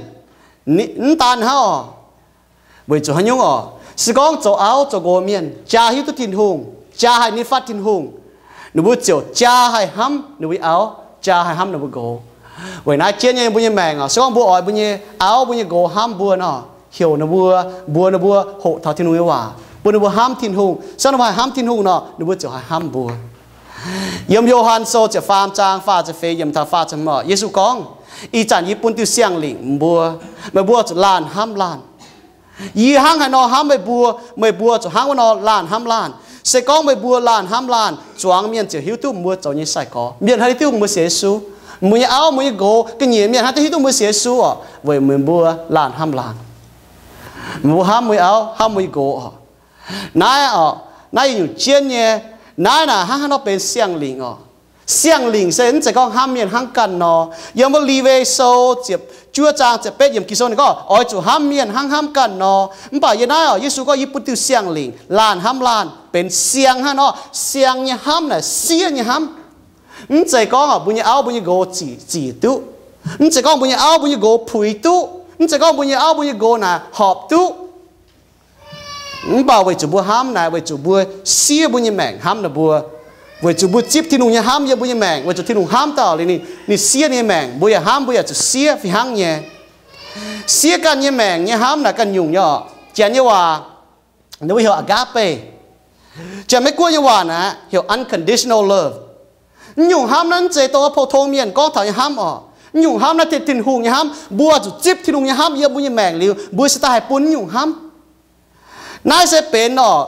Mv daan hnangv oc, weic zuqc haaix nyungc oc? Se gorngv zoux auv zoux nqox mienh jaa hiuv duqv Tin-Hungh, jaa haih nitv fatv Tin-Hungh, ninh mbuo ziouc jaa haih hnamv ninh mbuo nyei auv, jaa haih hnamv ninh mbuo nqox. Weic naaiv jienv nyei mbuo nyei maengc oc, se gorngv mbuo oix mbuo nyei auv mbuo nyei nqox hnamv mbuo nor, heuc ninh mbuo, mbuox ninh mbuo hoqc taux Tin-Hungh nyei waac, bun ninh mbuo hnamv Tin-Hungh. Se gorngv ninh mbuo haih hnamv Tin-Hungh nor, ninh mbuo ziouc haih hnamv mbuo. Yiem Yo^han Sou ziepc faam zaang faah ziepc feix yiemc taux faah ziepc hmz, Yesu gorngv, Ih zanc yie bun diuh siang-lingc mbuo, meih mbuo zuqc laanh hnamv laanh. Yie hnangv haaix nor hnamv meih mbuo, meih mbuo zuqc hnangv wuov nor laanh hnamv laanh. Se gorngv meih mbuo laanh hnamv laanh, zuangx mienh ziouc hiuv duqv mbuo zoux nyei sai-gorx. Mienh hnangv hiuv duqv mbuo sienx Yesu. Mbuo nyei auv, mbuo nyei nqox, ga'nyiec mienh hnangv hiuv duqv mbuo sienx Yesu oc, weic meih mbuo laanh hnamv laanh. Mbuo hnamv mbuo nyei auv, hnamv mbuo nyei nqox oc. Naaiv oc, naaiv yietc nyungc jienv nyei. Naaiv naaic hnangv haaix nor benx siang-lingc oc? Siang-lingc se mv zeiz gorngv hnamv mienh hnangv ganh nor. Yiem wuov Lewi Sou ziepc juov zaang ziepc betv yiemc Ging-Sou ninh gorngv, Oix zuqc hnamv mienh hnangv hnamv ganh nor. Mv baac yie naaiv oc, Yesu gorngv, Yie bun diuh siang-lingc, laanh hnamv laanh, benx siang hnangv nor. Siang nyei hnamv naaic siev nyei hnamv. Mv zeiz gorngv oc, mbuo nyei auv mbuo nyei nqox zic, zic duqv. Mv zeiz gorngv mbuo nyei auv mbuo nyei nqox puix duqv. Mv zeiz gorngv mbuo nyei auv mbuo nyei nqox naaic horpc duqv. Mv baac weic zuqc mbuo hnamv naaic, weic zuqc mbuo siev mbuo nyei maengc hnamv ninh mbuo. Weic zuqc mbuo zipv Tin-Hungh nyei hnamv yiem mbuo nyei maengc, weic zuqc Tin-Hungh hnamv daaih liuz ninh, ninh siev ninh nyei maengc, mbuo yaac hnamv, mbuo yaac zuqc siev fih hnangv nyei. Siev ganh nyei maengc nyei hnamv naaic ganh nyungc nyei oc. Janx nyei waac, ninh mbuo heuc agape. Janx-Meiv-Guoqv nyei waac naaic heuc unconditional love. Mv nyungc hnamv naaiv mv zeiz dongh pou-tong mienh gorngv taux nyei hnamv oc. Mv nyungc hnamv naaiv Tin-Hungh nyei hnamv. Mbuo zuqc zipv Tin-Hungh nyei hnamv yiem mbuo nyei maengc liuz, mbuo se daaih haih bun mv nyungc hnamv. Naaiv se benx oc,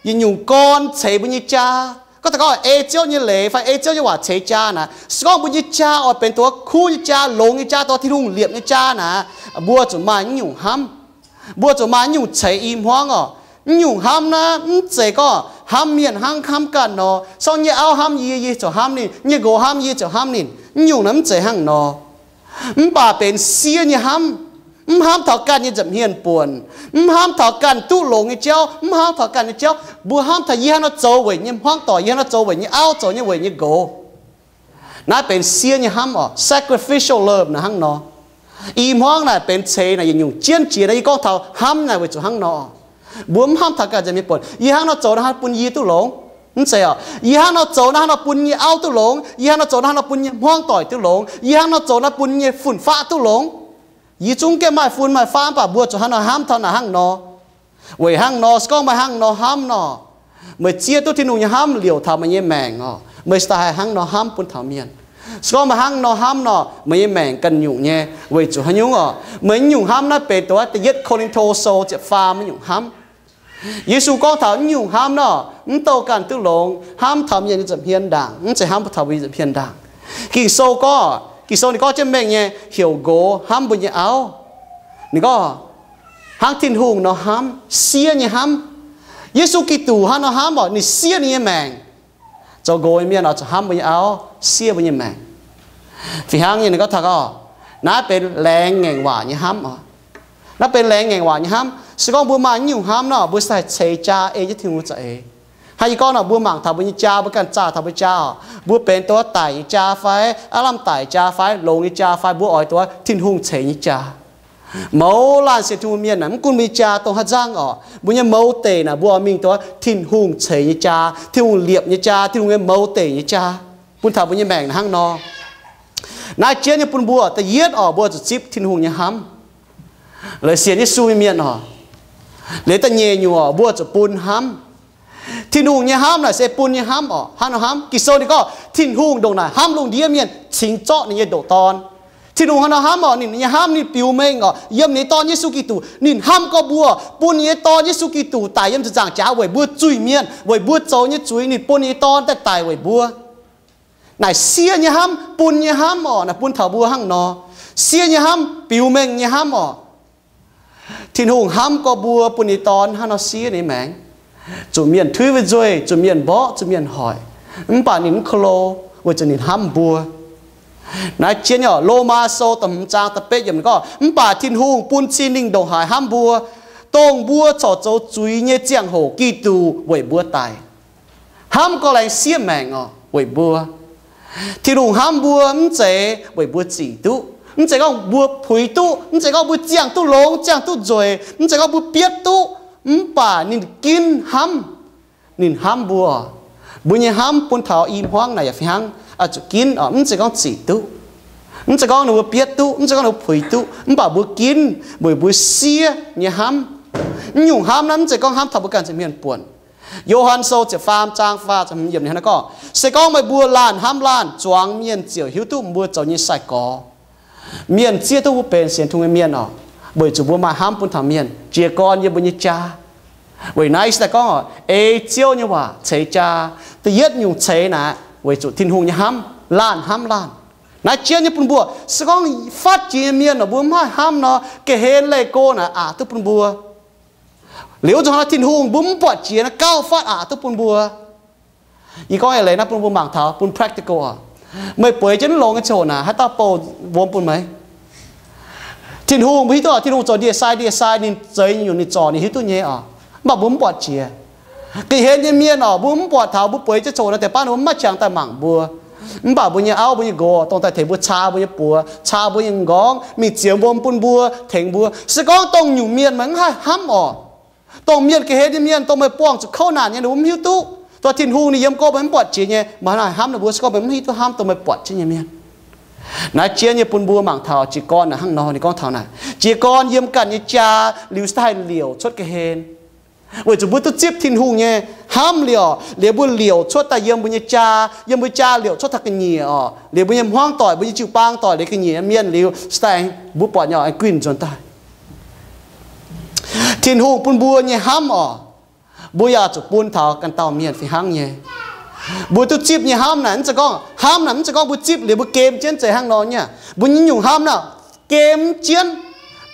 yietc nyungc gorn ceix mbuo nyei jaa. Gorngv taux gorngv ei Ziouv nyei leiz fai ei Ziouv nyei waac ceix jaa naaic, se gorngv mbuo nyei jaa oix benx dongh kuv nyei jaa, longx nyei jaa, dongh Tin-Hungh liepc nyei jaa naaic, mbuo zuqc maaih mv nyungc hnamv. Mbuo zuqc maaih mv nyungc ceix i hmuangv oc. Mv nyungc hnamv naaiv mv zeiz gorngv hnamv mienh hnangv hnamv ganh nor. Se gorngv nyei auv hnamv yie, yie ziouc hnamv ninh. Nyei nqox hnamv yie, ziouc hnamv ninh. Mv nyungc naaiv mv zeiz hnangv nor. Mv baac benx siev nyei hnamv. Mv hnamv taux ganh nyei nza'hmien buonc, mv hnamv taux ganh duqv longx nyei jauv, mv hnamv taux ganh nyei jauv. Mbuo hnamv taux yie hnangv nor zoux weic nyei hmuangv doic, yie hnangv nor zoux weic nyei auv, zoux nyei weic nyei nqox. Naaiv benx siev nyei hnamv oc, sacrificial love naaic hnangv nor. I hmuangv naaic benx ceix naaic yietc nyungc jienv jiex naaiv. Yie gorngv taux hnamv naaic weic zuqc hnangv nor. Mbuo mv hnamv taux ganh nza'hmien buonc, yie hnangv nor zoux naaiv hnangv bun yie duqv longx. Mv zeiz oc, yie hnangv nor zoux naaiv hnangv nor bun nyei auv duqv longx, yie hnangv nor zoux naaiv hnangv nor bun nyei hmuangv doic duqv longx, yie hnangv nor zoux naaiv bun nyei fun-faqv duqv longx. Yie zungv gaengh maaih fun maaih faqv, mv baac mbuo zuqc hnangv nor hnamv taux naaic hnangv nor. Weic hnangv nor, se gorngv meih hnangv nor hnamv nor, meih zieqv duqv Tin-Hungh nyei hnamv liouc taux meih nyei maengc oc. Meih cingx daaih haih hnangv nor hnamv bun taux mienh. Se gorngv meih hnangv nor hnamv nor, meih nyei maengc ganh nyungc nyei. Weic zuqc haaix nyungc oc? Meih nyungc hnamv naaiv benx dongh wuov da'yietv Ko^lin^to Sou ziepc faam nyungc hnamv. Yesu gorngv taux nyungc hnamv nor, mv douh ganh duqv longx, hnamv taux mienh nyei nza'hmien ndaangc, mv zeiz hnamv taux mbuo nyei nza'hmien ndaangc. Ging-Sou gorngv, Ging-Sou ninh gorngv jienv mengh nyei heuc nqox hnamv mbuo nyei auv. Ninh gorngv, hnangv Tin-Hungh nor hnamv, siev nyei hnamv. Yesu Giduc hnangv nor hnamv oc, ninh siev ninh nyei maengc. Zoux nqox nyei mienh oix zuqc hnamv mbuo nyei auv, siev mbuo nyei maengc. Fih hnangv nyei ninh gorngv taux gorngv, naaiv benx laengz ngaengc waac nyei hnamv oc. Naaiv benx laengz ngaengc waac nyei hnamv. Se gorngv mbuo maaih nyungc hnamv nor, mbuo cingx daaih ceix jaa ei jienv Tin-Hungh za'eix. Hnangv yie gorngv nor, mbuo mangc taux mbuo nyei jaa, mbuo ganh zaah taux mbuo jaa oc, mbuo benx dongh wuov daic nyei jaa fai, aav lamh daic jaa fai, longx nyei jaa fai, mbuo oix dongh wuov Tin-Hungh ceix nyei jaa. Mouz laanh sienx Tin-Hungh mienh naaic, mv gunv mbuo nyei jaa dongh haaix nzangv oc, mbuo nyei mouz deic naaic mbuo oix mingh dongh wuov Tin-Hungh ceix nyei jaa, Tin-Hungh liepc nyei jaa, Tin-Hungh nyei mouz deic nyei jaa, bun taux mbuo nyei maengc naaic hnangv nor. Naaiv jienv nyei bun mbuo da'yietv oc, mbuo zuqc zipv Tin-Hungh nyei hnamv. Liuz sienx Yesu nyei mienh oc, liuz da'nyeic nyungc oc, mbuo zuqc bun hnamv. Tin-Hungh nyei hnamv naaic se bun nyei hnamv oc. Hnangv nor hnamv, Ging-Sou ninh gorngv Tin-Hungh ndongc naaic hnamv lungh ndiev mienh cingx zorqv ninh nyei ndoqc Dorn. Tin-Hungh hnangv nor hnamv oc, ninh nyei hnamv ninh biux mengh oc, yiem ninh nyei Dorn Yesu Giduc. Ninh hnamv gorngv mbuo bun ninh nyei Dorn Yesu Giduc daic yiem ziepc nzaangc jaax weic mbuo zuiz-mienh, weic mbuo zoux nyei zuiz ninh bun ninh nyei Dorn daaih daic weic mbuo. Naaic siev nyei hnamv, bun nyei hnamv oc, naaic bun taux mbuo hnangv nor. Siev nyei hnamv, biux mengh nyei hnamv oc. Tin-Hungh hnamv gorngv mbuo bun ninh nyei Dorn hnangv nor siev ninh nyei maengc, zuqc mienh tuiv mbuo nzuih, zuqc mienh mborqv, zuqc mienh hoic, mv baac ninh mv ko lo, weic zuqc ninh hnamv mbuo. Naaiv jienv nyei oc, Lomaa Sou da'hmz zaang da'betv yiemc ninh gorngv, mv baac Tin-Hungh bun cing lingh ndongc haaix hnamv mbuo, dongh mbuo corc zoux zuiz nyei ziangh hoc Giduc weic mbuo daic. Hnamv gorngv laengz siev maengc oc weic mbuo. Tin-Hungh hnamv mbuo mv zeiz weic mbuo zic duqv, mv zeiz gorngv mbuo puix duqv, mv zeiz gorngv mbuo ziangh duqv longx, ziangh duqv nzueic, mv zeiz gorngv mbuo bietv duqv, mv baac ninh ginv hnamv. Ninh hnamv mbuo. Mbuo nyei hnamv bun taux i hmuangv naaic yaac fih hnangv oix zuqc ginv oc, mv zeiz gorngv zic duqv, mv zeiz gorngv ninh mbuo bietv duqv, mv zeiz gorngv ninh mbuo puix duqv, mv baac mbuo ginv weic mbuo siev nyei hnamv. Mv nyungc hnamv naaiv mv zeiz gorngv hnamv taux mbuo ganh nza'hmien buonc. Yo^han Sou ziepc faam zaang faah ziepc hmz yiemc ninh hnangv naaiv gorngv, se gorngv meih mbuo laanh hnamv laanh, zuangx mienh ziouc hiuv duqv mbuo zoux nyei sai-gorx. Mienh zieqv duqv mbuo benx sienx Tin-Hungh nyei mienh oc, weic zuqc mbuo maaih hnamv bun taux mienh, jiez gorn yiem mbuo nyei jaa. Weic naaiv se daaih gorngv oc, ei Ziouv nyei waac ceix jaa. Da'yietv nyungc ceix naaic weic zuqc Tin-Hungh nyei hnamv, laanh hnamv laanh. Naaiv jienv nyei bun mbuo, se gorngv fatv jiex nyei mienh oc, mbuo mv haih hnamv nor, ga'hlen leih go naaic aqc duqv bun mbuo. Liuz wuov zanc naaiv Tin-Hungh mbuo mv buatc jiex naaiv gauh fatv aqc duqv bun mbuo. Yie gorngv eix leiz naaiv bun mbuo mangc taux bun practical oc. Meih bueix jienv mv longx nyei ziangh hoc naaic, haaix dauh bouh wuom bun meih? Tin-Hungh mbuo hiuv duqv oc, Tin-Hungh zoux ndie-sai, ndie-sai ninh zeix nyungc ninh zorc ninh hiuv duqv nyei oc. Mv baac mbuo mv buatc jiex. Ga'hlen nyei mienh oc, mbuo mv buatc taux mbuo bueix jienv ziangh hoc naaic deix baav ninh mbuo mv maaih qangx daaih mangc mbuo. Mv baac mbuo nyei auv, mbuo nyei nqox dongh daaih tengx mbuo caa mbuo nyei buoz, caa mbuo nyei m'nqorngv, mingh ziex wuom bun mbuo, tengx mbuo. Se gorngv dongh nyungc mienh meih mv haih hnamv oc. Dongh mienh ga'hlen nyei mienh, dongh meih buangh zuqc kouv naanc nyei, ninh mbuo mv hiuv duqv. Dongh Tin-Hungh ninh yiem go meih mv buatc jiex nyei, meih haih hnamv ninh mbuo. Se gorngv meih mv hiuv duqv hnamv dongh meih buatc jienv nyei mienh. Naaiv jienv nyei bun mbuo mangc taux jiez gorn naaic hnangv nor, ninh gorngv taux naaic, jiez gorn yiem ganh nyei jaa liuz se daaih haih liouc cuotv ga'hlen. Weic zuqc mbuo duqv zipv Tin-Hungh nyei hnamv liouc, liuz mbuo liouc cuotv daaih yiem mbuo nyei jaa, yiem mbuo jaa liouc cuotv taux ga'nyiec oc, liuz mbuo nyei hmuangv doic, mbuo nyei jiu-baang doic, liuz ga'nyiec mienh liuz se daaih mbuo buatc nyei oc, guinh nzuonx daaih. Tin-Hungh bun mbuo nyei hnamv oc, mbuo yaac zuqc bun taux ganh dauh mienh fih hnangv nyei. Mbuo duqv zipv nyei hnamv naaic, mv zeiz gorngv hnamv naaic, mv zeiz gorngv mbuo zipv liuz mbuo gem jienv zeiz hnangv nor nyei. Mbuo nyei nyungc hnamv naaic, gem jienv,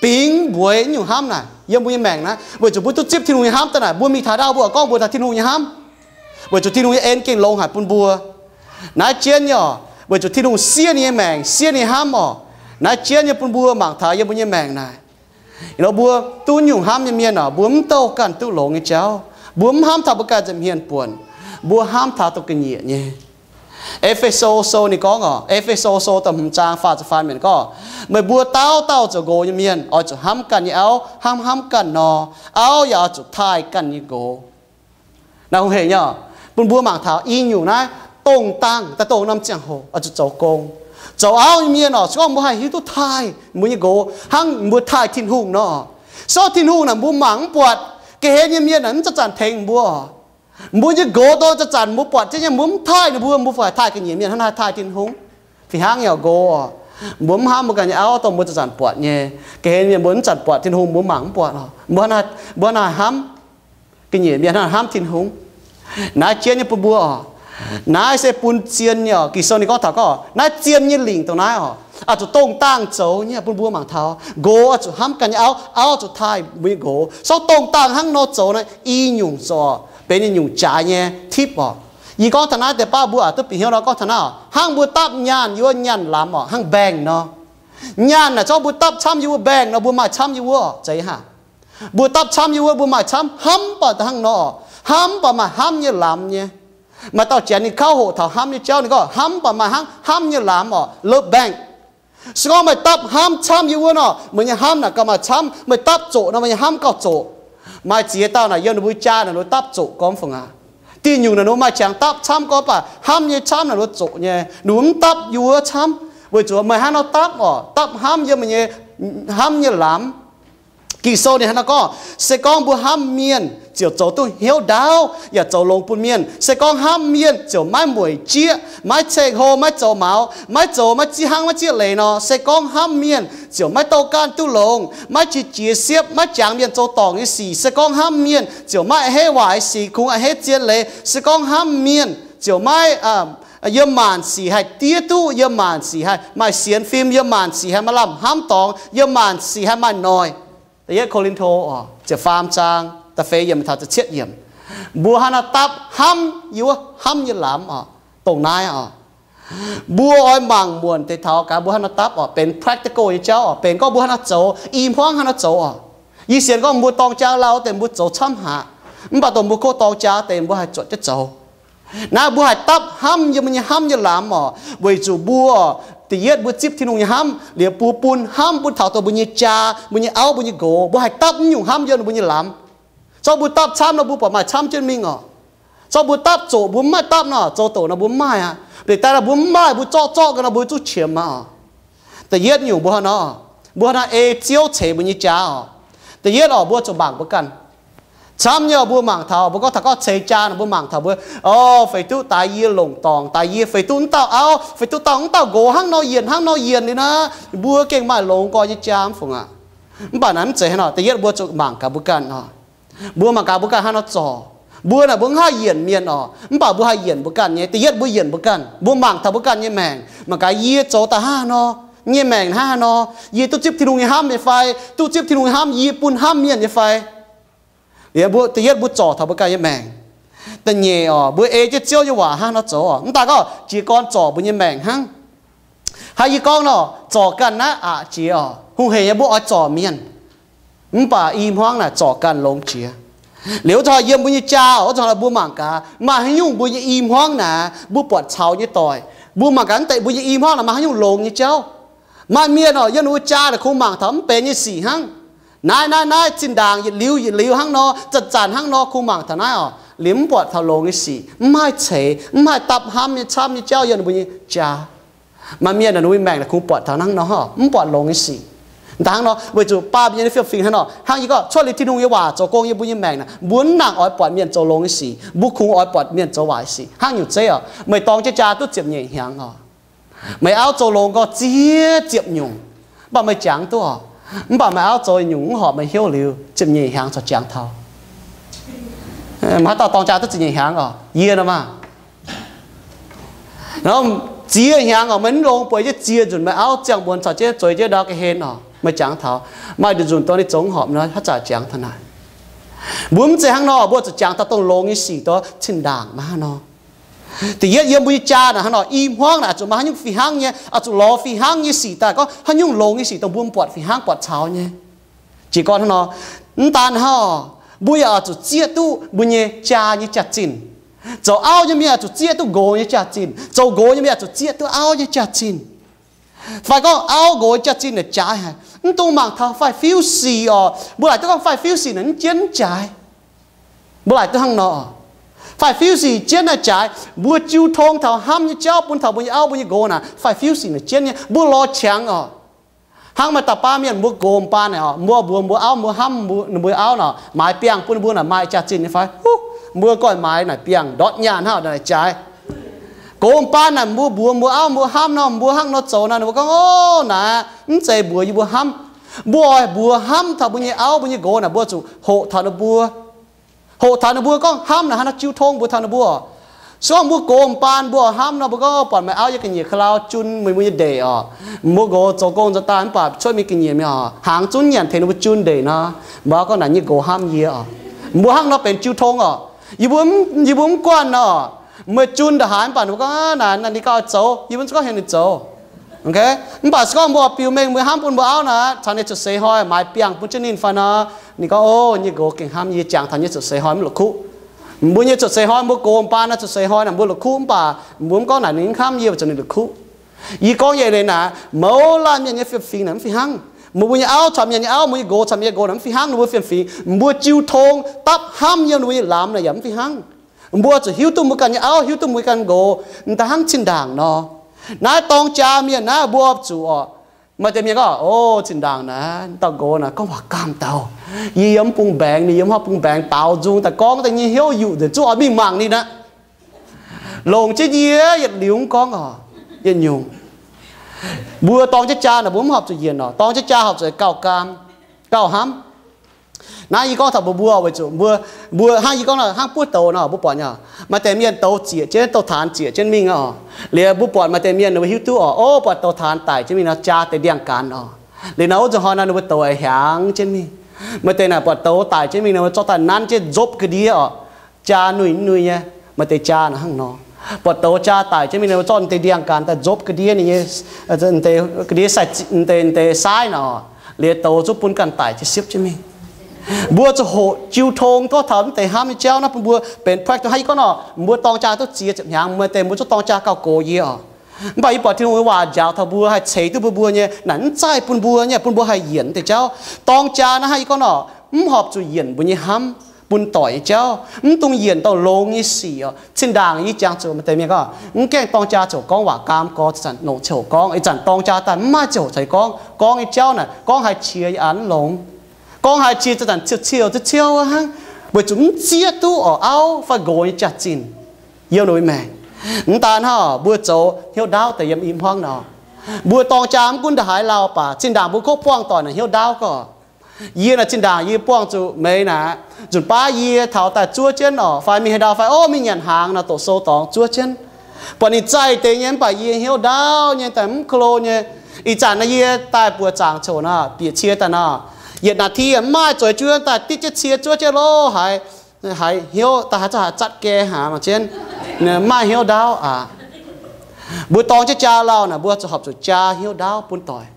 bingx mbueix nyungc hnamv naaic yiem mbuo nyei maengc naaiv, weic zuqc mbuo duqv zipv Tin-Hungh nyei hnamv daaih naaic, mbuo mingh taux ndau mbuo gorngv mbuo taux Tin-Hungh nyei hnamv, weic zuqc Tin-Hungh nyei en gengh longx haic bun mbuo. Naaiv jienv nyei oc, weic zuqc Tin-Hungh siev ninh nyei maengc, siev ninh nyei hnamv oc. Naaiv jienv nyei bun mbuo mangc taux yiem mbuo nyei maengc naaic, Mbuo duqv nyungc hnamv nyei mienh oc, mbuo mv douh ganh duqv longx nyei jauv. Mbuo mv hnamv taux mbuo ganh nza'hmien buonc. Mbuo hnamv taux dongh ga'nyiec nyei. E^fe^so Sou ninh gorngv oc, E^fe^so Sou da'hmz zaang faah ziepc faam yiemc gorngv, meih mbuo dauh dauh zoux nqox nyei mienh oix zuqc hnamv ganh nyei auv, hnangv hnamv ganh nor. Auv yaac oix zuqc taaih ganh nyei nqox. Naaiv hungh hec nyei oc, bun mbuo mangc taux i nyungc naaiv dongh dangh daaih dongh norm ziangh hoc oix zuqc zoux gong. Zoux auv nyei mienh oc, se gorngv mbuo haih hiuv duqv taaih mbuo nyei nqox hnangv mbuo taaih Tin-Hungh nor, se gorngv Tin-Hungh naaic mbuo mangc mv buatc, ga'hlen nyei mienh naaic mv zanc-zanc tengx mbuo. Mbuo nyei nqox dongh zanc-zanc mbuo buatc jienv nyei, mbuo mv taaih ninh mbuo, mbuo fai taaih ga'nyiec mienh hnangv naaiv taaih Tin-Hungh. Fih hnangv nyei oc, nqox oc, mbuo mv hnamv mbuo ganh nyei auv dongh mbuo zanc-zanc buatc nyei, ga'hlen mienh mbuo mv zanc buatc Tin-Hungh mbuo mangc mv buatc oc. Mbuo, mbuo hnamv ga'nyiec mienh hnangv hnamv Tin-Hungh. Naaiv jienv nyei bun mbuo oc. Naaiv se bun zien nyei oc. Ging-Sou ninh gorngv taux gorngv naaiv zien nyei lingc dongh naaiv oc, oix zuqc dongh dangh zoux nyei bun mbuo mangc taux. Nqox oix zuqc hnamv ganh nyei auv, auv zuqc taaih mbuo nyei nqox. Se gorngv dongh dangh hnangv nor zoux naaiv i nyungc zoux benx nyungc jaaix nyei tipv oc. Yie gorngv taux naaiv deix baav mbuo aqc duqv bieqc hnyouv nor gorngv taux naaiv oc, hnangv mbuo dapv nyaanh yiem wuov nyaanh lamz oc, hnangv bank nor. Nyaanh naaic zorqv mbuo dapv camv yiem wuov bank nor mbuo maaih camv yiem wuov oc, zeiz haic. Mbuo dapv camv yiem wuov mbuo maaih camv, hnamv baac hnangv nor oc, hnamv baac maaih hnamv nyei lamz nyei. Maaih dauh janx ninh kauv hoqc taux hnamv nyei jauv ninh gorngv hnamv baac maaih hnangv hnamv nyei lamz oc, love bank. Se gorngv meih dapv hnamv camv yiem wuov nor, meih nyei hnamv naaic gauh maaih camv. Meih dapv zoqc nor meih nyei hnamv gauh zoqc. Maaih ziex dauh naaic yiem ninh mbuo jaa naaic ninh mbuo dapv zoqc gormx fungc aqv. Diuh nyungc naaic ninh mbuo maaih qangx dapv camv gorngv baac hnamv nyei camv naaic ninh mbuo zoqc nyei, ninh mbuo mv dapv yiem wuov camv. Weic zuqc meih hnangv nor dapv oc, dapv hnamv yiem meih nyei hnamv nyei lamz. Ging-Sou ninh hnangv nor gorngv, se gorngv mbuo hnamv mienh ziouc zoux duqv hnyouv ndaauv yaac zoux longx bun mienh. Se gorngv hnamv mienh ziouc maiv mueic jieqv, maiv ceng-hlo, maiv zoux maux, maiv zoux maiv zieqv hnangv, maiv zieqv leiz nor. Se gorngv hnamv mienh ziouc maiv douh ganh duqv longx, maiv qiex jiez siepv, maiv jangx mienh zoux dorngc nyei sic. Se gorngv hnamv mienh ziouc maiv a'hneiv waaic nyei sic, kungx a'hneiv zien leiz. Se gorngv hnamv mienh ziouc maiv yiem maanc sic haih diev duqv, yiem maanc sic haih maaih sienx fim, yiem maanc sic haih maaih lamh hnamv dorngx, yiem maanc sic haih maaih noic. Da'yietv Ko^lin^to ziepc faam zaang da'feix yiemc taux da'cietv yiemc. Mbuo hnangv nor dapv hnamv yiem wuov hnamv nyei lamz oc, dongh naaiv oc. Mbuo oix mangc muonc deix taux gaax mbuo hnangv nor dapv oc, benx practical nyei jauv oc, benx gorngv mbuo hnangv nor zoux, i hmuangv hnangv nor zoux oc. Yie sienx gorngv mbuo dorng jaa lauh deix mbuo zoux camv haic, mv baac dongh mbuo kov dorng jaa deix mbuo haih zuotc jienv zoux. Naaiv mbuo haih dapv hnamv yiem mbuo nyei hnamv nyei lamz oc, weic zuqc mbuo da'yietv mbuo zipv Tin-Hungh nyei hnamv liuz mbuo bun hnamv bun taux dongh mbuo nyei jaa, mbuo nyei auv, mbuo nyei nqox. Mbuo haih dapv naaiv nyungc hnamv yiem mbuo nyei lamz. Zorqv mbuo dapv camv nor mbuo buatc maaih camv jienv mingh oc. Zorqv mbuo dapv zoqc mbuo mv maaih dapv nor, zoux doqc nor mbuo mv maaih aqv. Deix daaih nor mbuo mv maaih, mbuo zorqv zorqv gau nor mbuo zungv qiemx aqv oc. Da'yietv nyungc mbuo hnangv nor, mbuo hnangv nor ei Ziouv ceix mbuo nyei jaa oc. Da'yietv oc, mbuo zuqc mangc mbuo ganh. Camv nyei oc, mbuo mangc taux, mbuo gorngv taux gorngv ceix jaa nor mbuo mangc taux mbuo, o, feix duqv daaix yie longc dorngc, daaix yie feix duqv wuov dauh auv, feix duqv dauh wuov dauh nqox hnangv nor yienc hnangv nor yienc liuz naaic, mbuo gengh maaih longx nqoi nyei jaa mv fungc aqv. Mv baac naaiv mv zeiz hnangv nor, da'yietv mbuo zuqc mangc gaax mbuo ganh oc. Mbuo mangc gaax mbuo ganh hnangv nor zorc. Mbuo naaic mbuo mv haih yienc mienh oc, mv baac mbuo haih yienc mbuo ganh nyei. Da'yietv mbuo yienc mbuo ganh, mbuo mangc taux mbuo ganh nyei maengc, mangc gaax yie zoux daaih hnangv haaix nor, nyei maengc hnangv haaix nor, yie duqv zipv Tin-Hungh nyei hnamv nyei fai, duqv zipv Tin-Hungh nyei hnamv yie bun hnamv mienh nyei fai. Liuz mbuo da'yietv mbuo zorc taux mbuo ganh nyei maengc. Da'nyeic oc, mbuo ei jienv Ziouv nyei waac hnangv nor zoux oc. Mv daaih gorngv jiez gorn zorc mbuo nyei maengc hnangv. Haaix yie gorngv nor, zorc ganh naaiv aqc jiex oc. Hungh heic nyei mbuo oix zorc mienh, mv baac i hmuangv naaic zorc ganh longx jiex. Liuz wuov zanc yiem mbuo nyei jaa oc, wuov zanc mbuo mangc gaax maaih haaix nyungc mbuo nyei i hmuangv naaic mbuo buatc caux nyei doic. Mbuo mangc gaax mv deix mbuo nyei i hmuangv naaic maaih haaix nyungc longx nyei jauv. Maaih mienh oc, yiem ninh mbuo jaa naaic kungx mangc taux mv benx nyei sic hnangv. Naaiv naaiv naaiv zinh ndaangc yietc liuz yietc liuz hnangv nor, zanc-zanc hnangv nor kungx mangc taux naaiv oc, liuz mv buatc taux longx nyei sic, mv haih ceix, mv haih dapv hnamv nyei camv nyei jauv yiem ninh mbuo nyei jaa. Maaih mienh naaic ninh mbuo nyei maengc naaic kungx buatc taux hnangv nor, mv buatc longx nyei sic. Daaih hnangv nor, weic zuqc baav mbuo nyei fiem-fingx hnangv nor, hnangv yie gorngv cuotv liuz Tin-Hungh nyei waac zoux gong yiem mbuo nyei maengc naaic, mbuo mv nangc oix buatc mienh zoux longx nyei sic, mbuo kungx oix buatc mienh zoux waaic sic. Hnangv nyungc zeiv oc, meih dorng jienv jaa duqv ziepc nyeic hnyangx oc, meih auv zoux longx gorngv ziex ziepc nyungc, mv baac meih jangx duqv oc. Mv baac meih auv zoux nyungc mv horpc meih hnyouv liuz, ziepc nyeic hnyangx corc jangx taux. Maaih haaix dauh dorng jaa duqv ziepc nyeic hnyangx oc? Yie nor maah. Ziex hnyangx oc, meih mv longx bueix jienv ziex nzunc meih auv ziangh muonz caux jienv zueiz jienv ndau ga'hlen oc, meih jangx taux. Maaih nduqc nzunc dongh ninh zoux mv horpc nor, haaix zanc jangx taux naaic? Mbuo mv zeiz hnangv nor, mbuo zuqc jangx taux dongh longx nyei sic dongh zinh ndaangc maiv hnangv nor. Da'yietv yiem mbuo nyei jaa naaic hnangv nor, i hmuangv naaic oix zuqc maaih haaix nyungc fih hnangv nyei, oix zuqc lorz fih hnangv nyei sic daaih gorngv haaix nyungc longx nyei sic dongh mbuo mv buatc fih hnangv buatc caux nyei. Jiez gorn hnangv nor, mv daan hnangv, mbuo yaac oix zuqc zieqv duqv mbuo nyei jaa nyei jaax-zinh. Zoux auv nyei mienh oix zuqc zieqv duqv nqox nyei jaax-zinh. Zoux nqox nyei mienh oix zuqc zieqv duqv auv nyei jaax-zinh. Fai gorngv auv nqox nyei jaax-zinh naaic jaaix haic, mv dungx mangc taux faix-fiuv sic oc. Mbuo laaic duqv gorngv faix-fiuv sic naaic mv jienv jaaix. Mbuo laaic duqv hnangv nor, faix-fiuv sic jienv naaic jaaix. Mbuo jiu tong taux hnamv nyei jauv bun taux mbuo nyei auv mbuo nyei nqox naaic, faix-fiuv sic naaic jienv nyei. Mbuo lorz qangx oc. Hnangv maaih dauh baav mienh mbuo gox m'baan naaic oc, mbuo mbuox mbuo auv mbuo hnamv mbuo, ninh mbuo auv nor maaiz biangh bun mbuo naaic maaih jaax-zinh nyei fai? Mbuo ganh maaiz naaic biangh ndortv nyaanh hnangv naaic jaaix. Gox m'baan naaic mbuo mbuox mbuo auv mbuo hnamv nor, mbuo hnangv nor zoux nor, ninh mbuo gorngv, Ov, naaic mv zeiz mbuox yie mbuo hnamv. Mbuo oix mbuox hnamv taux mbuo nyei auv mbuo nyei nqox naaic, mbuo zuqc hoqc taux ninh mbuo. Hoqc taux ninh mbuo gorngv hnamv naaic hnangv naaiv jiu tong mbuox taux ninh mbuo. Se gorngv mbuo gox m'baan mbuo hnamv nor, mbuo gorngv, Buatc meih auv yiem ga'nyiec ka'lau jun meih mbuo nyei ndeic oc. Mbuo nqox zoux gong nzuonx daaih mv baac cuotv mingh ga'nyiec mi'aqv oc, hnaangx zunv nyanc tengx ninh mbuo jun ndeic nor. Mbuo auv gorngv, Naaic nyei nqox hnamv yie oc. Mbuo hnangv nor benx jiu tong oc. Yie mbuo, yie mbuo mv guanh nor, meih jun ndongc haaix mv baac ninh mbuo gorngv, Naaic, naaic ninh ganh oix zoux, yie mbuo zungv gorngv heuc ninh zoux. Mv baac se gorngv mbuo oix biux mengh mbuo hnamv bun mbuo auv naaic, caux ninh nyei cuotv seix hnoi maaiz biangh bun jienv ninh fai nor, ninh gorngv, Ov, nyei nqox gengh hnamv yie, jangx taux nyei cuotv seix hnoi mv la'kuqv. Mbuo nyei cuotv seix hnoi, mbuo gox m'baan naaiv cuotv seix hnoi naaic mbuo la'kuqv mv baac mbuo mv gorngv naaic ninh hnamv yie, weic zuqc ninh la'kuqv. Yie gorngv nyei leiz naaic, mouz laanh mienh nyei fiem-fingx naaic mv fih hnangv. Meih mbuo nyei auv caux mienh nyei auv, mbuo nyei nqox caux mienh nyei nqox naaic mv fih hnangv ninh mbuo fiem-fingx. Mbuo jiu tong dapv hnamv yiem ninh mbuo nyei lamz naaic yaac mv fih hnangv. Mbuo zuqc hiuv duqv mbuo ganh nyei auv, hiuv duqv mbuo ganh nqox, m'daaih hnangv zinh ndaangc nor. Naaiv dorng jaa mienh naaiv mbuo oix zuqc oc. Maaih deix mienh gorngv, O, zinh ndaangc naaiv dauh nqox naaic gorngv waac gaamv dauh. Yie yiem mv bung mbaengx, ninh yiem haaix bung mbaengx, daaux nzung daaih gorngv daaih nyei hnyouv yuqc nzengc, zungv oix mingh mangc ninh aqv. Longc jienv yie yietc liuz mv gorngv oc, yietc nyungc. Mbuo dorng jienv jaa naaic mbuo mv horpc zuqc yienc oc. Dorng jienv jaa horpc zuqc gauh gaam, gauh hnamv. Naaiv yie gorngv taux mbuo, mbuo weic zuqc mbuo, mbuo hnangv yie gorngv hnangv buov douz nor, mbuo buatc nyei, maaih deix mienh douz zieqc jienv, douz-taanx zieqc jienv mingh oc. Liuz mbuo buatc maaih deix mienh ninh mbuo hiuv duqv oc, o, buatc douz-taanx daic jienv mingh nor, jaa deix ndiangx-gaanx oc. Liuz nor wuov zanc hnoi nor ninh mbuo douz aengx hiaangx jienv mingh. Maaih deix naaic buatc douz daic jienv mingh nor, zorqv daaih nanv jienv nzopv ga'ndiev oc. Jaa nuih nuih nyei. Maaih deix jaa naaic hnangv nor, buatc douz jaa daic jienv mingh nor, zorqv deix ndiangx-gaanx daaih nzopv ga'ndiev ninh nyei, ga'ndiev sai, deix, deix saaiv nor, liuz douz zungv bun ganh daic jienv siepv jienv mingh. Mbuo zuqc hoqc jiu tong gorngv taux mv deix hnamv nyei jauv naaiv bun mbuo benx practical. Hnangv yie gorngv nor, mbuo dorng jaa duqv ziex ziepc hnyangx, maaih deix mbuo zungv dorng jaa gauh gox yie oc. Mv baac yie buatc Tin-Hungh nyei waac njaaux taux mbuo, haih ceix duqv mbuo, mbuo nyei naaic mv zaih bun mbuo nyei, bun mbuo haih yienc mv deix jauv. Dorng jaa naaiv hnangv yie gorngv nor, mv horpc zuqc yienc mbuo nyei hnamv bun doic nyei jauv, mv dungx yienc dauh longx nyei sic oc. Zinh ndaangc yie jangx zuqc maaih deix mienh gorngv, mv gaengh dorng jaa ziouc gorngv waac gaam gorx, zanc longc ziouc gorngv, ih zanc dorng jaa daaih mv maaih ziouc ceix gorngv. Gorngv nyei jauv naaic gorngv haaix qiex yaac aav longx. Gorngv haaix qiex zanc-zanc ciouv ciouv ciouv ciouv hnangv, weic zuqc mv zieqv duqv oc auv fai nqox nyei jaax-zinh yiem ninh mbuo maengc. Mv daan hnangv, mbuo zoux hnyouv ndaauv deix yiem i hmuangv nor. Mbuo dorng jaa mv gunv ndongc haaix lauh baac zinh ndaangc mbuo kov buangh doic naaic hnyouv ndaauv gorqv. Yie naaic zinh ndaangc yie buangh zuqc meih naaic, nzunc baav yie taux daaih zuov jienv oc, fai mingh haaix ndau fai ov mingh nyanc hnaangx nor, doqc sou dorngx zuov jienv, buatc ninh zaih deix nyei mv baac yie hnyouv ndaauv nyei daaih mv klo nyei. Ih zanc naaiv yie daaih buoz zaangc coc nor, bieqc cie daaih nor, yietc นาที mv maaih, zueiz jienv daaih ditv jienv cie zuov jienv lo haaix, haiz hnyouv daaih haaix zanc haaix zatv gae hnaangx nor jienv, mv maaih hnyouv ndaauv aqv. Mbuo dorng jienv jaa lauh naaic mbuo zuqc horpc zuqc jaa hnyouv ndaauv bun doic.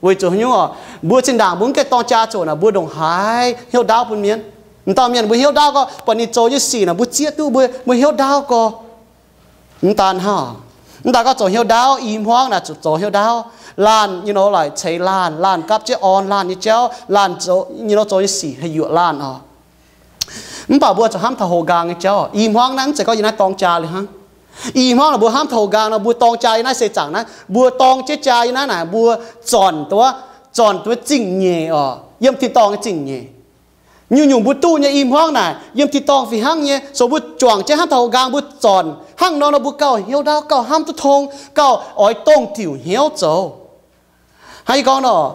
Weic zuqc haaix nyungc oc? Mbuo zinh ndaangc mbuo mv gaengh dorng jaa ziouc naaic mbuo ndongc haaix hnyouv ndaauv bun mienh. M'dauh mienh mbuo hnyouv ndaauv gorngv buatc ninh zoux nyei sic naaic mbuo zieqv duqv mbuo, mbuo hnyouv ndaauv gorx. Mv daan hnangv, mv daan gorngv zoux hnyouv ndaauv, i hmuangv naaic zuqc zoux hnyouv ndaauv. Laanh nyei nor laaic ceix laanh, laanh gapv jienv orn laanh nyei jauv, laanh zoux nyei nor zoux nyei sic haih yuoqc laanh oc. Mv baac mbuo zuqc hnamv taux houx nqaang nyei jauv. I hmuangv naaiv mv zeiz gorngv yie naaiv dorng jaa liuz hnangv. I hmuangv naaic mbuo hnamv taux houx nqaang nor, mbuo dorng jaa yiem naaiv seix zaangc naaiv, mbuo dorng jienv jaa yiem naaiv naaic, mbuo zornc duqv, zornc duqv zingh nyeic oc, yiem tin-dorngh nyei zingh nyeic. Nyungc-nyungc mbuo duqv nyei i hmuangv naaic yiem tin-dorngh fih hnangv nyei. So mbuo juangc jienv hnamv taux houx nqaang mbuo zornc hnangv nor nor, mbuo gauh hnyouv ndaauv, gauh hnamv duqv tong, gauh oix dongh diuc hnyouv zoux. Hnangv yie gorngv nor,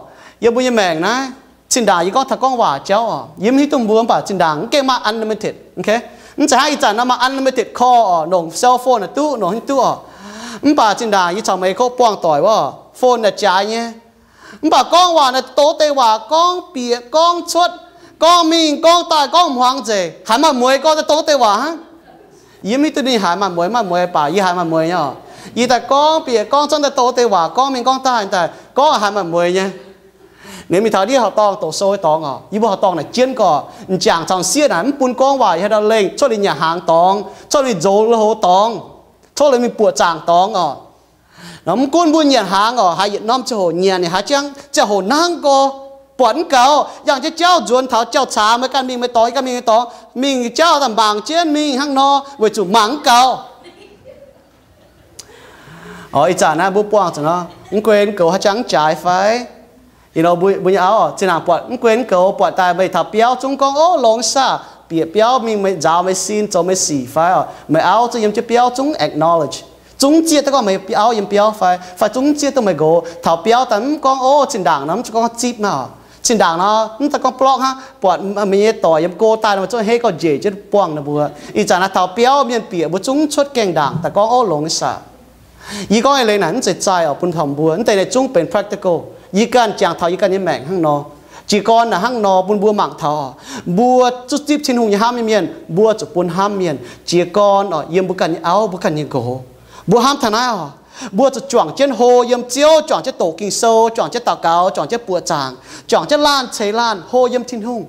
yiem mbuo nyei maengc naaiv, zinh ndaangc yie gorngv taux gorngv waac jauv oc, yie mv hiuv duqv mbuo, mv baac zinh ndaangc mv gaengh maaih unlimited, okay? Mv zeiz hnangv ih zanc nor maaih unlimited call oc, nongc cell phone naaic duqv, nongc haaix nyungc duqv oc. Mv baac zinh ndaangc yie caux meih kov buangh doic wuov, phone naaic jaaix nyei. Mv baac gorngv waac naaic doz deix waac gorngv bieqc gorngv cuotv, gorngv mingh gorngv daaih gorngv hmuangx nzengc, haiz maaih mueix gorngv daaih doz deix waac hnangv. Yie mv hiuv duqv ninh haiz maaih mueix maaih mueix, baac yie haiz maaih mueix nyei oc. Yie daaih gorngv bieqc gorngv cuotv daaih doz deix waac gorngv mingh gorngv daaih daaih gorngv haiz maaih mueix nyei. Ninh mingh taux ndiev horqc dorngh doqc sou nyei dorngx oc. Yie mbuo horqc dorngh naaic jienv gorqv, m'jangc caux m'sieqv naaic mv bun gorngv waac, yie haaix dauh lengh, cuotv liuz nyanc hnaangx dorngx, cuotv liuz nzox lui-houx dorngx, cuotv liuz mingh buoqc zaangc dorngx oc. Mv gunv mbuo nyanc hnaangx oc, haiz yietc norm ziangh hoc nyanc, ninh haiz jangv ziangh hoc nangv gorx, buatc mv gaux, yangh jienv jauv nzuonx taux jauv-caax, meih ganh mingh meih dorngx, yie ganh mingh meih dorngx, mingh jauv daaih mangc jienv mingh hnangv nor, weic zuqc mangc mv gaux. Oc, ih zanc naaiv mbuo buangh zuqc nor, mv gunv goux haaix jangx mv jaaix fai? Mbuo nyei auv zinh ndaangc buatc mv gunv goux, buatc daaih meih taux biauv zungv gorngv, Ov, longx saah! Bieqc biauv mingh meih nzaaux meih sin, zoux meih sic fai oc? Meih auv zungv yiem jienv biauv zungv acknowledge, zungv zieqv duqv gorngv meih auv yiem biauv fai, fai zungv zieqv duqv meih nqox. Taux biauv daaih mv gorngv, Ov, zinh ndaangc nor mv gorngv zipv maah oc. Zinh ndaangc nor mv daaih gorngv blorqv hnangv, buatc meih nyei dorc yiem go daaih nor, zungv hei gauh njiec jienv buangh ninh mbuo. Ih zanc naaiv taux biauv mienh bieqc mbuo zungv cuotv gaengh ndaangc daaih gorngv, Ov, longx saah! Yie gorngv eix leiz naaic mv zeiz zaih oc, bun taux mbuo, mv deix naaic zungv benx practical. Yie ganh jangx taux yie ganh nyei maengc hnangv nor. Jiez gorn naaic hnangv nor bun mbuo mangc taux, mbuo zuqc zipv Tin-Hungh nyei hnamv nyei mienh, mbuo zuqc bun hnamv mienh. Jiez gorn oc, yiem mbuo ganh nyei auv, mbuo ganh nyei nqox, mbuo hnamv taux naaiv oc, mbuo zuqc juangc jienv hlo yiem Ziouv, juangc jienv doqc Ging-Sou, juangc jienv daux gaux, juangc jienv buoqc zaangc, juangc jienv laanh ceix laanh hlo yiem Tin-Hungh.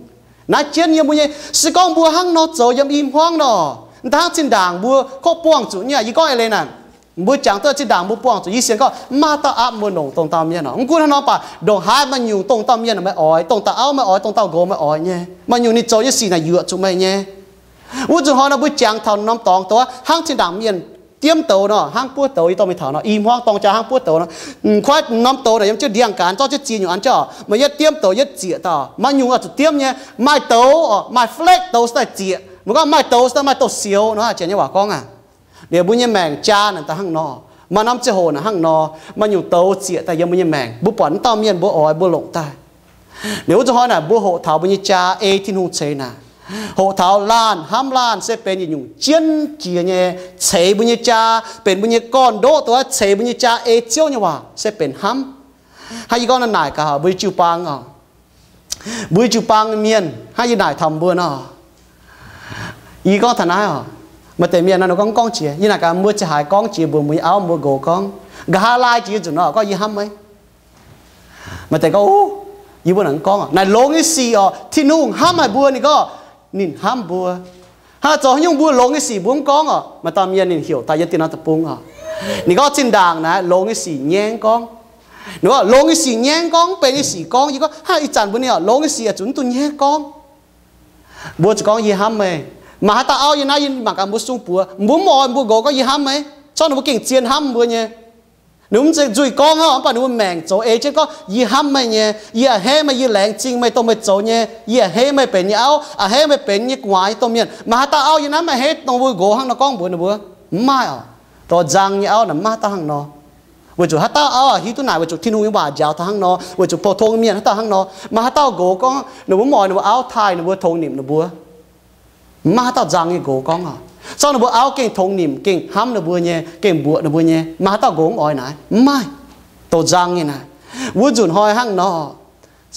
Naaiv jienv yiem mbuo nyei, se gorngv mbuo hnangv nor zoux yiem i hmuangv nor, hnangv zinh ndaangc mbuo kov buangh zuqc nyei. Yie gorngv eix leiz naaic, mbuo jangx duqv zinh ndaangc mbuo buangh zuqc, yie sienx gorngv mv maaih dauh aapv mbuo longc dongh dauh mienh oc. Mv gunv hnangv nor baac ndongc haaix maaih nyungc dongh dauh mienh meih oix, dongh dauh auv meih oix, dongh dauh nqox meih oix nyei, maaih nyungc ninh zoux nyei sic naaic yuoqc zuqc meih nyei. Wuov nzunc hnoi nor mbuo jangx taux norm dorngx doz, hnangv zinh ndaangc mienh diemv douz nor, hnangv buov douz yie dorh mingh taux nor, i hmuangv dorng jaa hnangv buov douz nor, m'kuaaiv norm douz naaic yiem jienv ndiangx-gaanx zorqv jienv ziex nyungc an jienv oc, meih yietv diemv douz yietv zieqc dauh, maaih nyungc oix zuqc diemv nyei, maaih douz oc, maaih flag douz daaih zieqc, meih gorngv maaih douz daaih maaih douz-sioux nor, janx nyei waac gorngv aqv. Liuz mbuo nyei maengc jaa naaic daaih hnangv nor, maaih norm ziangh hoc naaic hnangv nor, maaih nyungc douz zieqc daaih yiem mbuo nyei maengc, mbuo buatc mv dauh mienh mbuo oix mbuo longc daaih. Liuz wuov nzunc hnoi naaic mbuo hoqc taux mbuo nyei jaa ei Tin-Hungh ceix naaic, hoqc taux laanh hnamv laanh se benx yietc nyungc jienv jiex nyei ceix mbuo nyei jaa, benx mbuo nyei gorn-ndoqv douz ceix mbuo nyei jaa ei Ziouv nyei waac se benx hnamv. Hnangv yie gorngv naaic gaax mbuo nyei jiu-baang oc, mbuo nyei jiu-baang mienh, hnangv yie naaic taux mbuo nor, yie gorngv taux naaiv oc, maaih deix mienh nor ninh gorngv, gorngv jiex, yie naaic gaax mbuo zinh haaix gorngv jiex mbuox mbuo nyei auv mbuo nqox gorngv, nqa'haav laai jiex yietc nzunc nor gorngv, Yie hnamv meih. Maaih deix gorngv, Ov, yie mbuo naaic mv gorngv oc. Naaic longx nyei sic oc, Tin-Hungh hnamv haic mbuo, ninh gorngv ninh hnamv mbuo. Hnangv zoux haaix nyungc mbuo longx nyei sic mbuo mv gorngv oc, maaih dauh mienh ninh heuc daaih yiem dinh norm deic-bung oc, ninh gorngv zinh ndaangc naaic longx nyei sic nyaiv gorngv. Ninh gorngv longx nyei sic nyaiv gorngv, mv benx nyei sic gorngv. Yie gorngv, Hnangv ih zanc mbuo ninh oc, longx nyei sic zuqc mv duqv nyaiv gorngv. Mbuo zuqc gorngv, Yie hnamv meih. Maaih haaix dauh auv yiem naaiv, yie mangc gaax mbuo sung buoz, mbuo mv oix mbuo nqox gorngv, Yie hnamv meih. Corc ninh mbuo gengh zien hnamv mbuo nyei. Ninh mbuo mv zeiz nzuih gorngv hnangv, mv baac ninh mbuo maengc zoux ei jienv gorngv, Yie hnamv meih nyei, yie a'hneiv meih, yie laengz zingh meih dongh meih zoux nyei, yie a'hneiv meih benx yie nyei auv, a'hneiv meih benx yie nyei gu'nguaaz nyei domh mienh. Maaih haaix dauh auv yiem naaiv maaih hneiv dongh mbuo nqox hnangv nor gorngv mbuox ninh mbuo? Mv maaih oc. Dorh nzang nyei auv naaic mv maaih haaix dauh hnangv nor. Weic zuqc haaix dauh auv hiuv duqv naaic, weic zuqc Tin-Hungh nyei waac njaaux taux hnangv nor, weic zuqc pou-tong mienh haaix dauh hnangv nor. Maaih haaix dauh nqox gorngv ninh mbuo mv oix ninh mbuo auv taaih ninh mbuo, tongx nimc ninh mbuo? Mv maaih haaix dauh nzang nyei nqox gorngv oc. Zorqv ninh mbuo auv gengh tongx nimc, gengh hnamv ninh mbuo nyei, gengh mbuoqc ninh mbuo nyei. Maaih haaix dauh nqox mv oix naaic? Mv maaih. Dorh nzang nyei naaic. Wuov nzunc hnoi hnangv nor,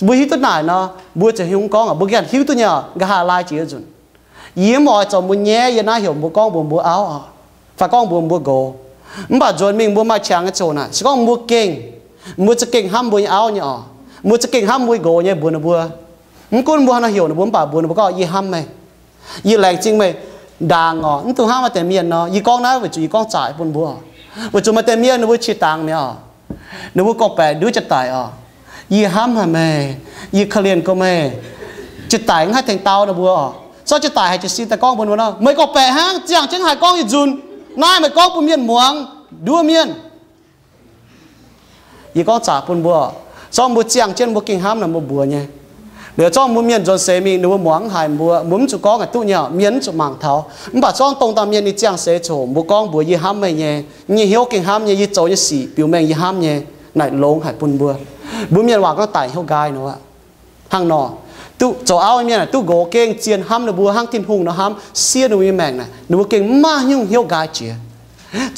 mbuo hiuv duqv naaic nor, mbuo ziouc hiuv gorngv oc, mbuo gengh hiuv duqv nyei oc, nqa'haav laai jiex yietc nzunc. Yie mv oix zoux mbuo nyaiv yie naaiv heuc mbuo gorngv mbuox mbuo auv oc, fai gorngv mbuox mbuo nqox. Mv baac nzuonx mingh mbuo maaih qangx nyei ziangh hoc naaic, se gorngv mbuo gengh, mbuo za'gengh hnamv mbuo nyei auv nyei oc, mbuo za'gengh hnamv mbuo nqox nyei, mbuox ninh mbuo, mv gunv mbuo haaix nor heuc ninh mbuo, mv baac mbuox ninh mbuo gorngv, Yie hnamv meih. Yie laengz zingh meih. Ndaangc oc, mv dungx hnangv maaih deix mienh nor, yie gorngv naaiv weic zuqc yie gorngv zaaix bun mbuo oc. Weic zuqc maaih deix mienh ninh mbuo qiex dangx mi'aqv oc, ninh mbuo gorngv-baeqc nduov jiex daic oc, Yie hnamv haic meih, yie korv-lienh go meih. Jiex daic mv haih tengx dau ninh mbuo oc. Zorqv jiex daic haic jiez sin daaih gorngv mbuox ninh mbuo nor, Meih gorngv-baeqc hnangv, ziangh jienv haiz gorngv yietc nzunc. Naaiv meih gorngv bun mienh muangx, nduov mienh. Yie gorngv zaaix bun mbuo, zorqv mbuo ziangh jienv mbuo gengh hnamv naaic mbuo mbuox nyei. Liuz zorqv mbuo mienh nzuonx seix mingh ninh mbuo muangx mv haiz mbuo, mbuo mv zuqc gorngv aqc duqv nyei oc, mienh mv zuqc mangc taux. Mv baac zorqv dongh dauh mienh ninh ziangh seix ziouc mbuo gorngv mbuox, Yie hnamv meih nyei, yie nyei hnyouv gengh hnamv nyei, yie zoux nyei sic biux mengh yie hnamv nyei, naaic longx haic bun mbuo. Mbuo mienh waac gorngv daic hnyouv nqaai nor aqv. Hnangv nor, duqv zoux auv nyei mienh aah, duqv nqox gengh zien hnamv ninh mbuo hnangv Tin-Hungh nor hnamv, siev ninh mbuo nyei maengc naaic, ninh mbuo gengh mv maaih haaix nyungc hnyouv nqaai jiex.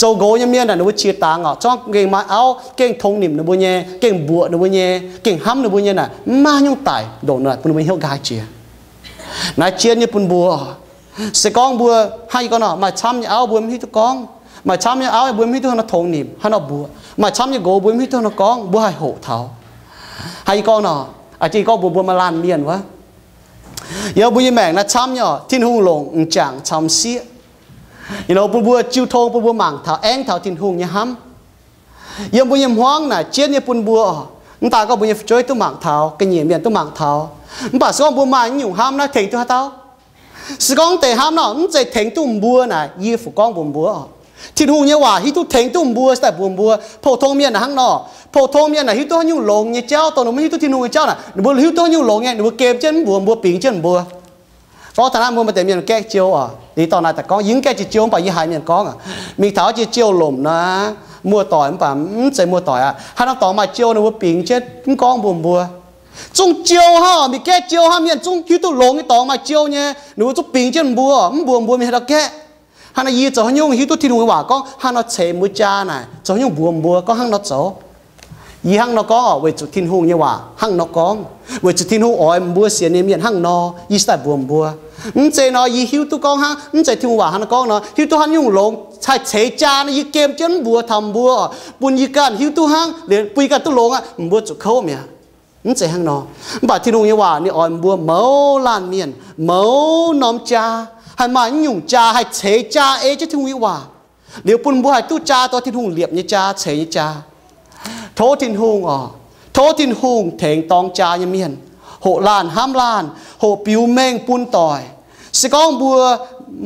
Zoux nqox nyei mienh naaic, ninh mbuo qiex dangx oc, zorqv gengh maaih auv gengh tongx nimc ninh mbuo nyei, gengh mbuoqc ninh mbuo nyei, gengh hnamv ninh mbuo nyei naaic, mv maaih haaix nyungc daic ndongc naaic bun ninh mbuo hnyouv nqaai jiex. Naaiv jienv nyei bun mbuo, se gorngv mbuo, hnangv yie gorngv nor, maaih camv nyei auv mbuo mv hiuv duqv gorngv, maaih camv nyei auv mbuo mv hiuv duqv hnangv nor tongx nimc, hnangv nor mbuoqc, maaih camv nyei nqox mbuo mv hiuv duqv hnangv nor gorngv, mbuo haih hoqc taux. Hnangv yie gorngv nor, Aa, jiex gorngv mbuox mbuo maaih laanh mienh wuov, yiem mbuo nyei maengc naaiv camv nyei oc, Tin-Hungh longc m'jangc caux m'sieqv, you know, bun mbuo jiu tong, bun mbuo mangc taux, aengv taux Tin-Hungh nyei hnamv. Yiem mbuo nyei hmuangv naaic jienv nyei bun mbuo oc. Mv daaih gorngv mbuo nyei fu'jueiv duqv mangc taux, ga'nyiec mienh duqv mangc taux, mv baac se gorngv mbuo maaih nyungc hnamv naaiv tengx duqv haaix dauh? Se gorngv deix hnamv nor, mv zeiz tengx duqv mbuo naaic, yie fungc gorngv mbuox mbuo oc, Tin-Hungh nyei waac hiuv duqv tengx duqv mbuo se daaih mbuox mbuo. Pou-tong mienh naaic hnangv nor. Pou-tong mienh naaic hiuv duqv haaix nyungc longx nyei jauv, dongh ninh maiv hiuv duqv Tin-Hungh nyei jauv naaic, ninh mbuo hiuv duqv haaix nyungc longx nyei, ninh mbuo gem jienv mv mbuox mbuo, bingx jienv mbuo. Gorngv taux naaiv mbuo maaih deix mienh gaeqv jiou oc. Liuz dorh naaic daaih gorngv, yie mv gaeqv jiex jiou, mv baac yie haiz mienh gorngv aqv. Mingh taux jiex jiou lomc naaic, muoz-doic mv baac mv zeiz muoz-doic aqv, haaix norm dorngx maaih jiou ninh mbuo bingx jienv mv gorngv mbuox mbuo. Zungv jiou hnangv, mingh gaeqv jiou hnangv, mienh zungv hiuv duqv longx nyei dorngx maaih jiou nyei, ninh mbuo zungv bingx jienv mbuo, mv mbuox mbuo mingh haaix ndau gaeqv. Hnangv naaic yie zoux haaix nyungc hiuv duqv Tin-Hungh nyei waac gorngv hnangv nor ceix mbuo jaa naaic, zoux haaix nyungc mbuox mbuo gorngv hnangv nor zoux. Yie hnangv nor gorngv oc, weic zuqc Tin-Hungh nyei waac hnangv nor gorngv, weic zuqc Tin-Hungh oix mbuo sienx nyei mienh hnangv nor, yie se daaih mbuox mbuo. Mv zeiz nor yie hiuv duqv gorngv hnangv, mv zeiz Tin-Hungh waac hnangv nor gorngv nor, hiuv duqv haaix nyungc longx haih ceix jaa nor, yie gem jienv mv mbuox taux mbuo, bun yie ganh hiuv duqv hnangv, liuz bun yie ganh duqv longx aqv, mbuo zuqc kouv mi'aqv. Mv zeiz hnangv nor. Mv baac Tin-Hungh nyei waac ninh oix mbuo mouz laanh mienh, mouz norm jaa, haih maaih naaiv nyungc jaa haih ceix jaa ei jienv Tin-Hungh nyei waac, liuz bun mbuo haih duqv jaa dongh Tin-Hungh liepc nyei jaa, ceix nyei jaa. Tov Tin-Hungh oc, tov Tin-Hungh tengx dorng jaa nyei mienh, hoqc laanh hnamv laanh, hoqc biux mengh bun doic. Se gorngv mbuo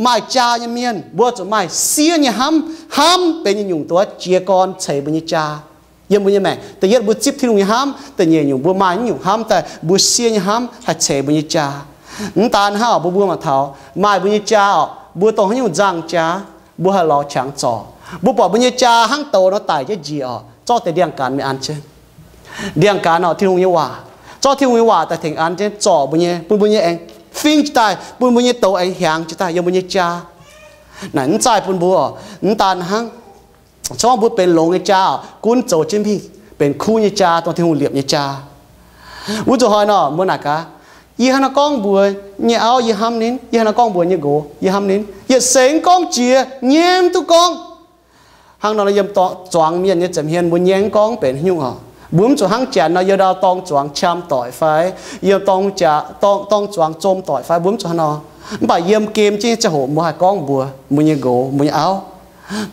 maaih jaa nyei mienh, mbuo zuqc maaih siev nyei hnamv, hnamv benx nyei nyungc duqv jiez gorn ceix mbuo nyei jaa. Yiem mbuo nyei maengc, da'yietv mbuo zipv Tin-Hungh nyei hnamv, da'nyeic nyungc mbuo maaih naaiv nyungc hnamv daaih, mbuo siev nyei hnamv haih ceix mbuo nyei jaa. Mv daan hnangv, mbuo mbuo mangc taux maaih mbuo nyei jaa oc, mbuo dongh haaix nyungc nzangh jaa, mbuo haih lorz qangx zorc. Mbuo buatc mbuo nyei jaa hnangv douz nor daic jienv njiec oc, zorqv deix ndiangx-gaanx mingh an jienv. Ndiangx-gaanx oc, Tin-Hungh nyei waac, zorqv Tin-Hungh nyei waac daaih tengx an jienv zorc mbuo nyei, bun mbuo nyei aengx fing jiez daaih, bun mbuo nyei douz aengx hiaangx jiez daaih yiem mbuo nyei jaa. Naaic mv zaih bun mbuo oc, mv daan hnangv, se gorngv mbuo benx longx nyei jaa oc, gunv zoux jienv mingh benx kuv nyei jaa, dongh Tin-Hungh liepc nyei jaa. Wuov zuqc hnoi nor mbuo naaic gaax, yie hnangv naaiv gorngv mbuox nyei auv yie hnamv ninh, yie hnangv naaiv gorngv mbuox nyei nqox yie hnamv ninh, yietc seix gorngv jiex nyaeng duqv gorngv. Hnangv nor yiem zuangx mienh nyei ziepc hmien mbuo nyaeng gorngv benx haaix nyungc oc. Mbuo mv zuqc hnangv janx nor yiem ndau dorng zuangx qam doic fai yiem dorng zuangx zom doic fai, mbuo mv zuqc hnangv nor. Mv baac yiem gem jienv nyei ziangh hoc mbuo haih gorngv mbuox mbuo nyei nqox mbuo nyei auv.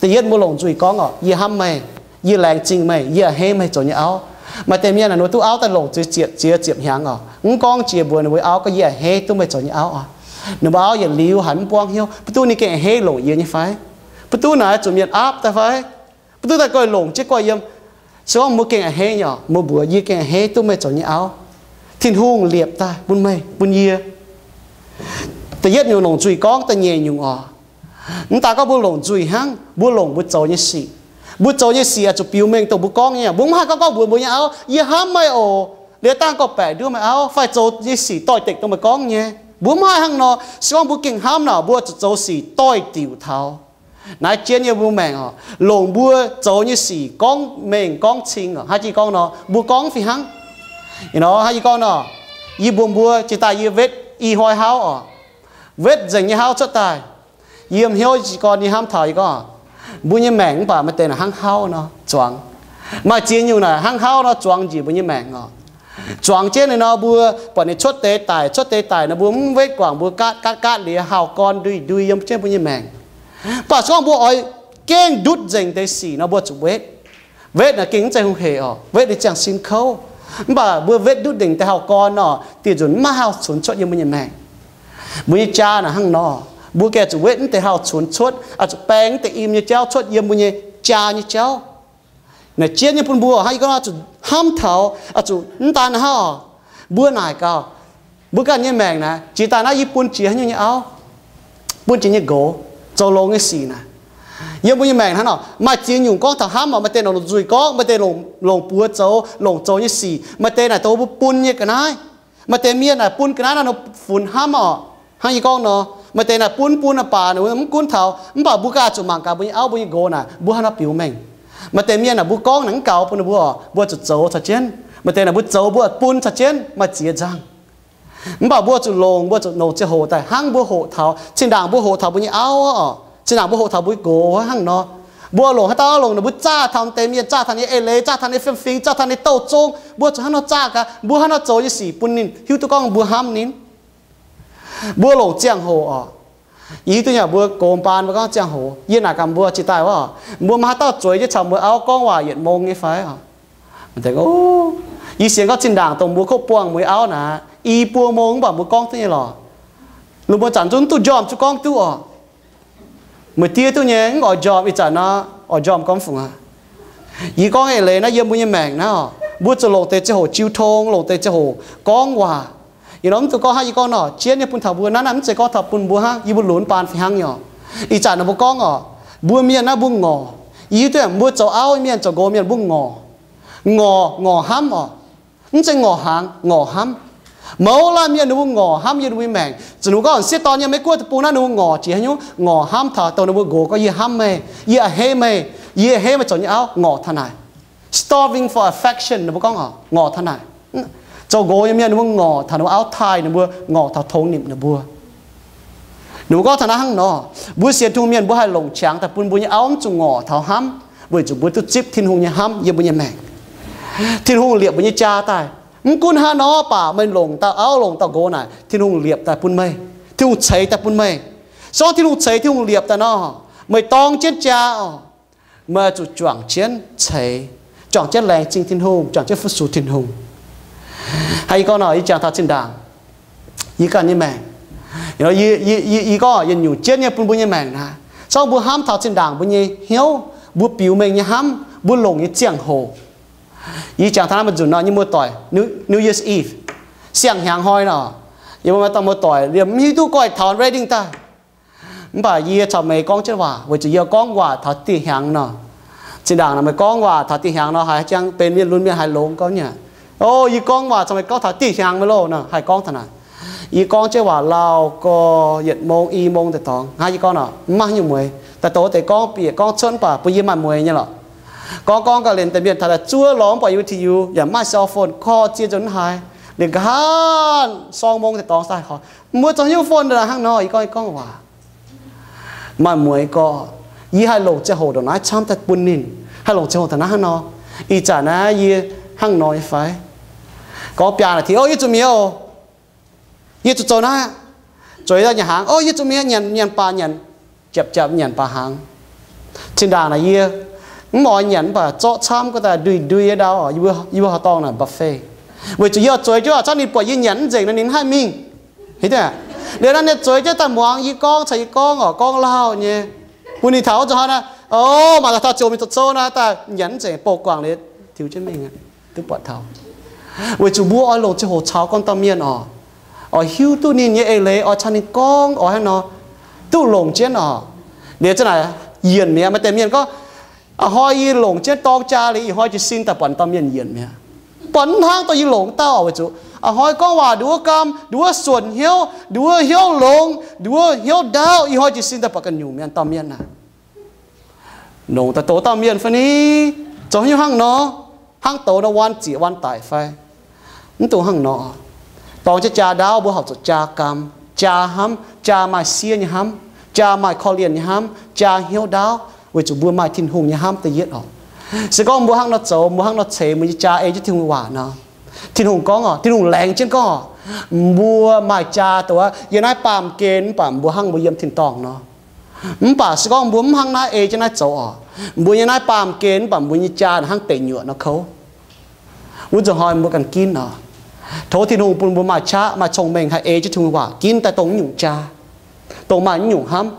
Da'yietv mbuo longc nzuih gorngv oc, yie hnamv meih, yie laengz zingh meih, yie a'hneiv meih zoux nyei auv. Maaih deix mienh naaic ninh mbuo duqv auv daaih longc ziex ziepc, ziex ziepc hnyangx oc, mv gorngv jiex mbuox ninh mbuo auv gorngv yie a'hneiv duqv meih zoux nyei auv oc. Ninh mbuo auv yietc liuz haiz mv buangv hnyouv, mv duqv ninh gengh a'hneiv longc yie nyei fai? Mv duqv naaic zuqc mienh aapv daaih fai? Mv duqv daaih goiv longc jienv goiv yiem. Se gorngv mbuo gengh a'hneiv nyei oc, mbuo mbuox yie gengh a'hneiv duqv meih zoux nyei auv. Tin-Hungh liepc daaih bun meih bun yie. Da'yietv nyungc longc nzuih gorngv, da'nyeic nyungc oc, mv daan gorngv mbuo longc nzuih hnangv, mbuo longc mbuo zoux nyei sic. Mbuo zoux nyei sic oix zuqc biux mengh dongh mbuo gorngv nyei. Mbuo mv haih gorngv gorngv mbuox mbuo nyei auv, yie hnamv meih oc, liuz dangh gorngv-baeqc nduov meih auv fai zoux nyei sic doix-dekc dongh meih gorngv nyei. Mbuo mv haih hnangv nor. Se gorngv mbuo gengh hnamv nor, mbuo zuqc zoux sic doix-diuc taux. Naaiv jienv nyei mbuo maengc oc, longc mbuo zoux nyei sic gorngv mengh gorngv cing oc. Hnangv yie gorngv nor, mbuo gorngv fih hnangv. Ih nor, hnangv yie gorngv nor, yie mbuox mbuo, jiex daaih yie wetv i hnoi hauv oc, wetv nzengc nyei hauv cuotv daaih. Yiem hnyouv gorn yie hnamv taux yie gorngv, mbuo nyei maengc mv baac maaih deix naaic hnangv hauv nor zuangx. Maaih ziex nyungc naaic hnangv hauv nor zuangx njiec mbuo nyei maengc oc. Zuangx jienv ninh nor, mbuo buatc ninh cuotv deix daic, cuotv deix daic nor, mbuo mv wetv guangc, mbuo gaatv gaatv gaatv liuz hauh gorn ndui ndui yiem jienv mbuo nyei maengc. Mv baac se gorngv mbuo oix gengh ndutv nzengc deix sic nor, mbuo zuqc wetv. Wetv naaic gengh mv zeiz hungh hec oc, wetv ninh ziangh sin kouv. Mv baac mbuo wetv ndutv nzengc deix hauh gorn nor, dieh nzunc mv maaih hauh cunx cuotv yiem mbuo nyei maengc. Mbuo nyei jaa naaic hnangv nor, mbuo gengh zuqc wetv mv deix hauh cunx cuotv, oix zuqc baeng mv deix im nyei jauv cuotv yiem mbuo nyei jaa nyei jauv. Naaic jienv nyei bun mbuo hnangv yie gorngv, oix zuqc hnamv taux, oix zuqc mv daan hnangv oc, mbuo naaic gaax, mbuo ganh nyei maengc naaic, jiex daaih naaiv yie bun jiex haaix nyungc nyei auv, bun jiex nyei nqox, zoux longx nyei sic naaic. Yiem mbuo nyei maengc hnangv nor, maaih ziex nyungc gorngv taux hnamv oc, maaih deix longc nzuih gorngv, maaih deix longc, longc buoz zoux, longc zoux nyei sic, maaih deix naaic dongh mbuo bun nyei ga'naaiv. Maaih deix mienh naaic bun ga'naaiv nor, funx hnamv oc. Hnangv yie gorngv nor, maaih deix naaic bun bun naaic baac mv gunv taux, mv baac mbuo ganh zuqc mangc gaax mbuo nyei auv mbuo nyei nqox naaic, mbuo hnangv nor biux mengh. Maaih deix mienh naaic mbuo gorngv naaic mv gaux bun ninh mbuo oc, mbuo zuqc zoux caux jienv. Maaih deix naaic mbuo zoux mbuo bun caux jienv maaih ziex nzangh. Mv baac mbuo zuqc longc, mbuo zuqc longc ziangh hoc daaih hnangv mbuo hoqc taux, zinh ndaangc mbuo hoqc taux mbuo nyei auv oc, zinh ndaangc mbuo hoqc taux mbuo nqox hnangv nor. Mbuo longc haaix dauh longc ninh mbuo zaah taux deix mienh, zaah taux nyei eix leiz, zaah taux nyei fiem-fingx, zaah taux nyei douh zong, mbuo zuqc hnangv nor zaah gaax, mbuo hnangv nor zoux nyei sic bun ninh hiuv duqv gorngv mbuo hnamv ninh. Mbuo longc ziangh hoc oc. Yie hiuv duqv nyei, mbuo gox baan mbuo gorngv ziangh hoc, yie naaic gaax mbuo jiex daaih wuov, mbuo maaih haaix dauh zueiz jienv caux mbuo auv gorngv waac yietc mong nyei fai? Yie sienx gorngv zinh ndaangc dongh mbuo kov buangh mbuo nyei auv naaic, i buo mong mv baac mbuo gorngv duqv nyei lorqc. Lungh mbuo zanc zungv mv duqv njormh zuqc gorngv duqv oc. Meih diev duqv nyei, mv oix njormh, ih zanc nor oix njormh gorngv fungc aqv. Yie gorngv eix leiz naaiv yiem mbuo nyei maengc naaiv oc, mbuo zuqc longc deix ziangh hoc jiu tong, longc deix ziangh hoc gorngv waac. Ih nor mv zuqc gorngv hnangv yie gorngv nor, jienv nyei bun taux mbuo naaiv, naaiv mv zeiz gorngv taux bun mbuo hnangv, yie mbuo lunx baan fih hnangv nyei oc. Ih zanc naaic mbuo gorngv oc, mbuo mienh naaiv mbuo ngorc. Yie hiuv duqv mbuo zoux auv mienh, zoux nqox mienh mbuo ngorc. Ngorc, ngorc hnamv oc. Mv zeiz ngorc hnaangx, ngorc hnamv. Mouz laanh mienh ninh mbuo ngorc hnamv yiem ninh mbuo nyei maengc. Zuqc ninh mbuo gorngv sieqv dorn yiem Meiv Guoqv deic-bung naaiv ninh mbuo ngorc jiex haaix nyungc? Ngorc hnamv taux dongh ninh mbuo nqox gorngv, yie hnamv meih, yie a'hneiv meih, yie a'hneiv meih zoux nyei auv, ngorc taux naaic. Starving for affection, ninh mbuo gorngv oc, ngorc taux naaic. Zoux nqox nyei mienh ninh mbuo ngorc taux ninh mbuo auv taaih ninh mbuo, ngorc taux tongx nimc ninh mbuo. Ninh mbuo gorngv taux naaiv hnangv nor, mbuo sienx Tin-Hungh mienh mbuo haih longc qangx daaih bun mbuo nyei auv mv zuqc ngorc taux hnamv, weic zuqc mbuo duqv zipv Tin-Hungh nyei hnamv yiem mbuo nyei maengc. Tin-Hungh liepc mbuo nyei jaa daaih. Mv gunv hnangv nor baac meih longc dauh auv longc dauh nqox naaic, Tin-Hungh liepc daaih bun meih. Tin-Hungh ceix daaih bun meih. Se gorngv Tin-Hungh ceix, Tin-Hungh liepc daaih nor, meih dorng jienv jaa oc, meih zuqc juangc jienv ceix, juangc jienv laengz zingh Tin-Hungh, juangc jienv fu-sux Tin-Hungh. Hnangv yie gorngv nor, yie jangx taux zinh ndaangc yie ganh nyei maengc, yie, yie gorngv yietc nyungc jienv nyei bun mbuo nyei maengc naaic, se gorngv mbuo hnamv taux zinh ndaangc mbuo nyei hnyouv, mbuo biux mengh nyei hnamv, mbuo longc nyei ziangh hoc. Yie jangx taux naaiv maaih nzunc nor, nyei muoz-doic, New, New Year's Eve, siang-hnyangx hnoi nor, yie mbuo maaih dauh muoz-doic liemh mv hiuv duqv goiv taux reading daaih. Mv baac yie caux meih gorngv jienv waac weic zuqc yie gorngv waac taux dieh hnyangx nor. Zinh ndaangc nor meih gorngv waac taux dieh hnyangx nor, haiz jang benx mienh lunx mienh haiz longx gorngv nyei. O, yie gorngv waac caux meih gorngv taux dieh hnyangx meih loh nor, haih gorngv taux naaic. Yie gorngv jienv waac lauh gorx yietc mong i mong daaih dorngx hnangv. Yie gorngv nor, mv maaih haaix nyungc mueiz. Daaih douz deix gorngv bieqc gorngv cuotv mv baac bun yie maaih mueiz nyei lorqc. Gorngv gorngv ga'hlen deix mienh taux daaih zuov lorz mv buatc YouTube yaac mv maaih cell phone, call ziex nzunc mv haiz. Liemh nqa'haav sorng mong daaih dorngx daaih, mbuo zoux haaix nyungc phone daaih hnangv nor. Yie gorngv, yie gorngv waac maaih mueiz gorx, yie haih longc ziangh hoc ndongc naaiv camv daaih bun ninh, haih longc ziangh hoc taux naaiv hnangv nor. Ih zanc naaiv yie hnangv nor nyei fai? Gorngv biaa naaic tiqv, o, yie zuqc mi'aqv oc. Yie zuqc zoux naaiv. Zueiz daaih nyanc hnaangx, o, yie zuqc mi'aqv. Nyanc, nyanc baac nyanc, japc japc nyanc baac hnaangx. Zinh ndaangc naaic yie mv oix nyanc mv baac zorqv camv guv daaih ndui ndui nyei ndau, yie mbuo horqc dorngh naaic buffet. Weic zuqc yie oix zueiz jienv oc, camv ninh buatc yie nyanc mv nzengc nor ninh haih mingh. Liuz naaiv ninh zueiz jienv daaih muangx yie gorngv, caux yie gorngv oc, gorngv lauh nyei, bun ninh taux wuov zanc hnoi naaiv, o, mangc gaax taux ziouc mingh zoux sou naaiv daaih nyanc mv nzengc, bouh guangc liuz tiux jienv mingh, duqv buatc taux. Weic zuqc mbuo oix longc ziangh hoc caux gorngv dauh mienh oc, oix hiuv duqv ninh nyei eix leiz, oix caux ninh gorngv, oix hnangv nor duqv longc jienv oc. Liuz za'naaic yienc mi'aqv. Maaih deix mienh gorngv, a'hnoi yie longc jienv dorng jaa liuz, ih hnoi jiez sin daaih buatc dauh mienh yienc mi'aqv. Buatc mv hnangv dongh yie longc wuov dauh oc, weic zuqc a'hnoi gorngv waac nduov wuov gaam, nduov wuov suonc hnyouv, nduov wuov hnyouv longx, nduov wuov hnyouv ndaauv, ih hnoi jiez sin daaih buatc ganh nyungc mi'aqv, dauh mienh naaic. Longc daaih douz dauh mienh fai ni? Zoux haaix nyungc hnangv nor? Hnangv douz nor waan zieqc waan daic fai? Mv dungx hnangv nor. Dorng jienv jaa ndaauv mbuo horpc zuqc jaa gaam, jaa hnamv, jaa maaih siev nyei hnamv, jaa maaih korv-lienh nyei hnamv, jaa hnyouv ndaauv, weic zuqc mbuo maaih Tin-Hungh nyei hnamv da'yietv oc. Se gorngv mbuo hnangv nor zoux, mbuo hnangv nor ceix mbuo nyei jaa ei jienv Tin-Hungh waac nor, Tin-Hungh gorngv oc, Tin-Hungh laengz jienv gorngv oc, mbuo maaih jaa dongh wuov yiem naaiv baamh gen mv baac mbuo hnangv mbuo yiem tin-dorngh nor. Mv baac se gorngv mbuo mv hnangv naaiv ei jienv naaiv zoux oc, mbuo yiem naaiv baamh gen mv baac mbuo nyei jaa hnangv deic nyuoqc nor kouv. Wuov nzunc hnoi mbuo ganh ginv oc. Tov Tin-Hungh bun mbuo maaih qaqv maaih cong-mengh haih ei jienv Tin-Hungh waac ginv daaih dongh nyungc jaa, dongh maaih nyungc hnamv.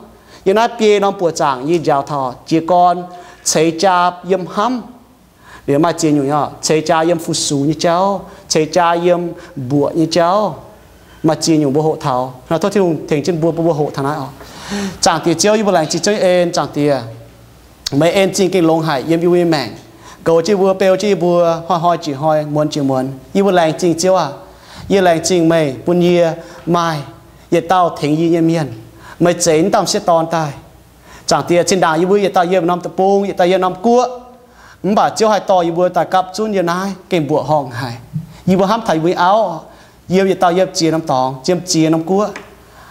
Yiem naaiv biei norm buoqc zaangc yie njaaux taux jiez gorn ceix jaa yiem hnamv. Liuz maaih ziex nyungc, ceix jaa yiem fu-sux nyei jauv, ceix jaa yiem mbuoqc nyei jauv. Maaih ziex nyungc mbuo hoqc taux. Tov Tin-Hungh tengx jienv mbuo, mbuo hoqc taux naaiv oc. Zaangc Diex Ziouv, yie mbuo laengz zingh Ziouv nyei en. Zaangc Diex, meih en zingh gengh longx haic yiem yie mbuo nyei maengc, goux jienv yie mbuo, beu jienv yie mbuo, hnoi-hnoi jiex hnoi, muonz jiex muonz. Yie mbuo laengz zingh Ziouv aac. Yie laengz zingh meih bun yie maaih yietc dauh tengx yie nyei mienh. Meih zeix naaiv dauh m'sieqv dorn daaih. Zaangc Diex, zinh ndaangc yie mbuo yietc dauh yiem norm deic-bung, yietc dauh yiem norm guoqv, mv baac Ziouv haih dorh yie mbuo daaih gapv zunv yiem naaiv gengh mbuoqc horngh haic. Yie mbuo hnamv taux yie mbuo nyei auv, yiem yietc dauh yiem ziex norm dorngx, yiem ziex norm guoqv.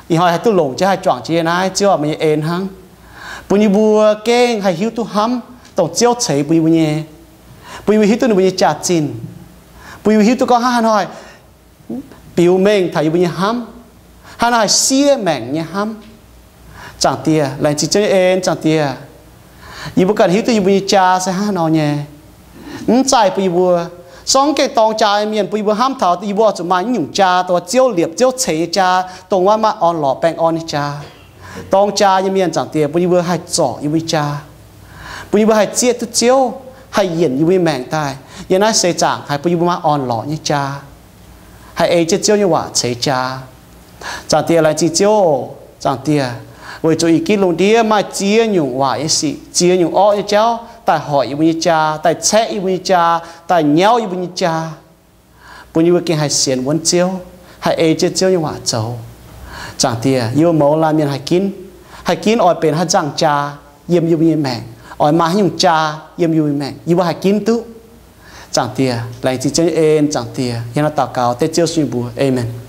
Ih hnoi haih duqv longc jienv, haih juangc jienv yiem naaiv, Ziouv aac, meih nyei en hnangv. Bun yie mbuo gengh haih hiuv duqv hnamv dongh Ziouv ceix bun yie mbuo nyei. Bun yie mbuo hiuv duqv ninh mbuo nyei jaax-zinh. Bun yie mbuo hiuv duqv gorngv hnangv haaix nor biux mengh taux yie mbuo nyei hnamv, hnangv haaix nor haih siev maengc nyei hnamv. Zaangc Diex, laengz zingh Ziouv nyei en, Zaangc Diex. Yie mbuo ganh hiuv duqv yie mbuo nyei jaa se hnangv haaix nor nyei. Mv zaih bun yie mbuo, sorng gengh dorng jaa nyei mienh bun yie mbuo hnamv taux yie mbuo oix zuqc maaih nyungc jaa, dongh Ziouv liepc Ziouv ceix nyei jaa, dongh wuov maaih orn-lorqc baengh orn nyei jaa. Dorng jaa nyei mienh, Zaangc Diex, bun yie mbuo haih zorc yie mbuo nyei jaa, bun yie mbuo haih zieqv duqv Ziouv, haih yienc yie mbuo nyei maengc daaih yiem naaiv seix zaangc, haih bun yie mbuo maaih orn-lorqc nyei jaa, haih ei jienv Ziouv nyei waac ceix jaa. Zaangc Diex, laengz zingh Ziouv oc. Zaangc Diex, weic zuqc ih ginv lungh ndiev maaih ziex nyungc waaic nyei sic, ziex nyungc orqv nyei jauv daaih hoic yie mbuo nyei jaa, daaih caeqv yie mbuo nyei jaa, daaih nyauv yie mbuo nyei jaa, bun yie mbuo gengh haih sienx wuonv Ziouv, haih ei jienv Ziouv nyei waac zoux. Zaangc Diex, yie mbuo mouz laanh mienh haih ginv, haih ginv oix benx haaix nzangc jaa yiem yie mbuo nyei maengc, oix maaih haaix nyungc jaa yiem yie mbuo nyei maengc, yie mbuo haih ginv duqv. Zaangc Diex, laengz zingh Ziouv nyei en, Zaangc Diex. Yie hnangv naaiv daux gaux dengv Ziouv Yesu nyei mbuox. Aamen.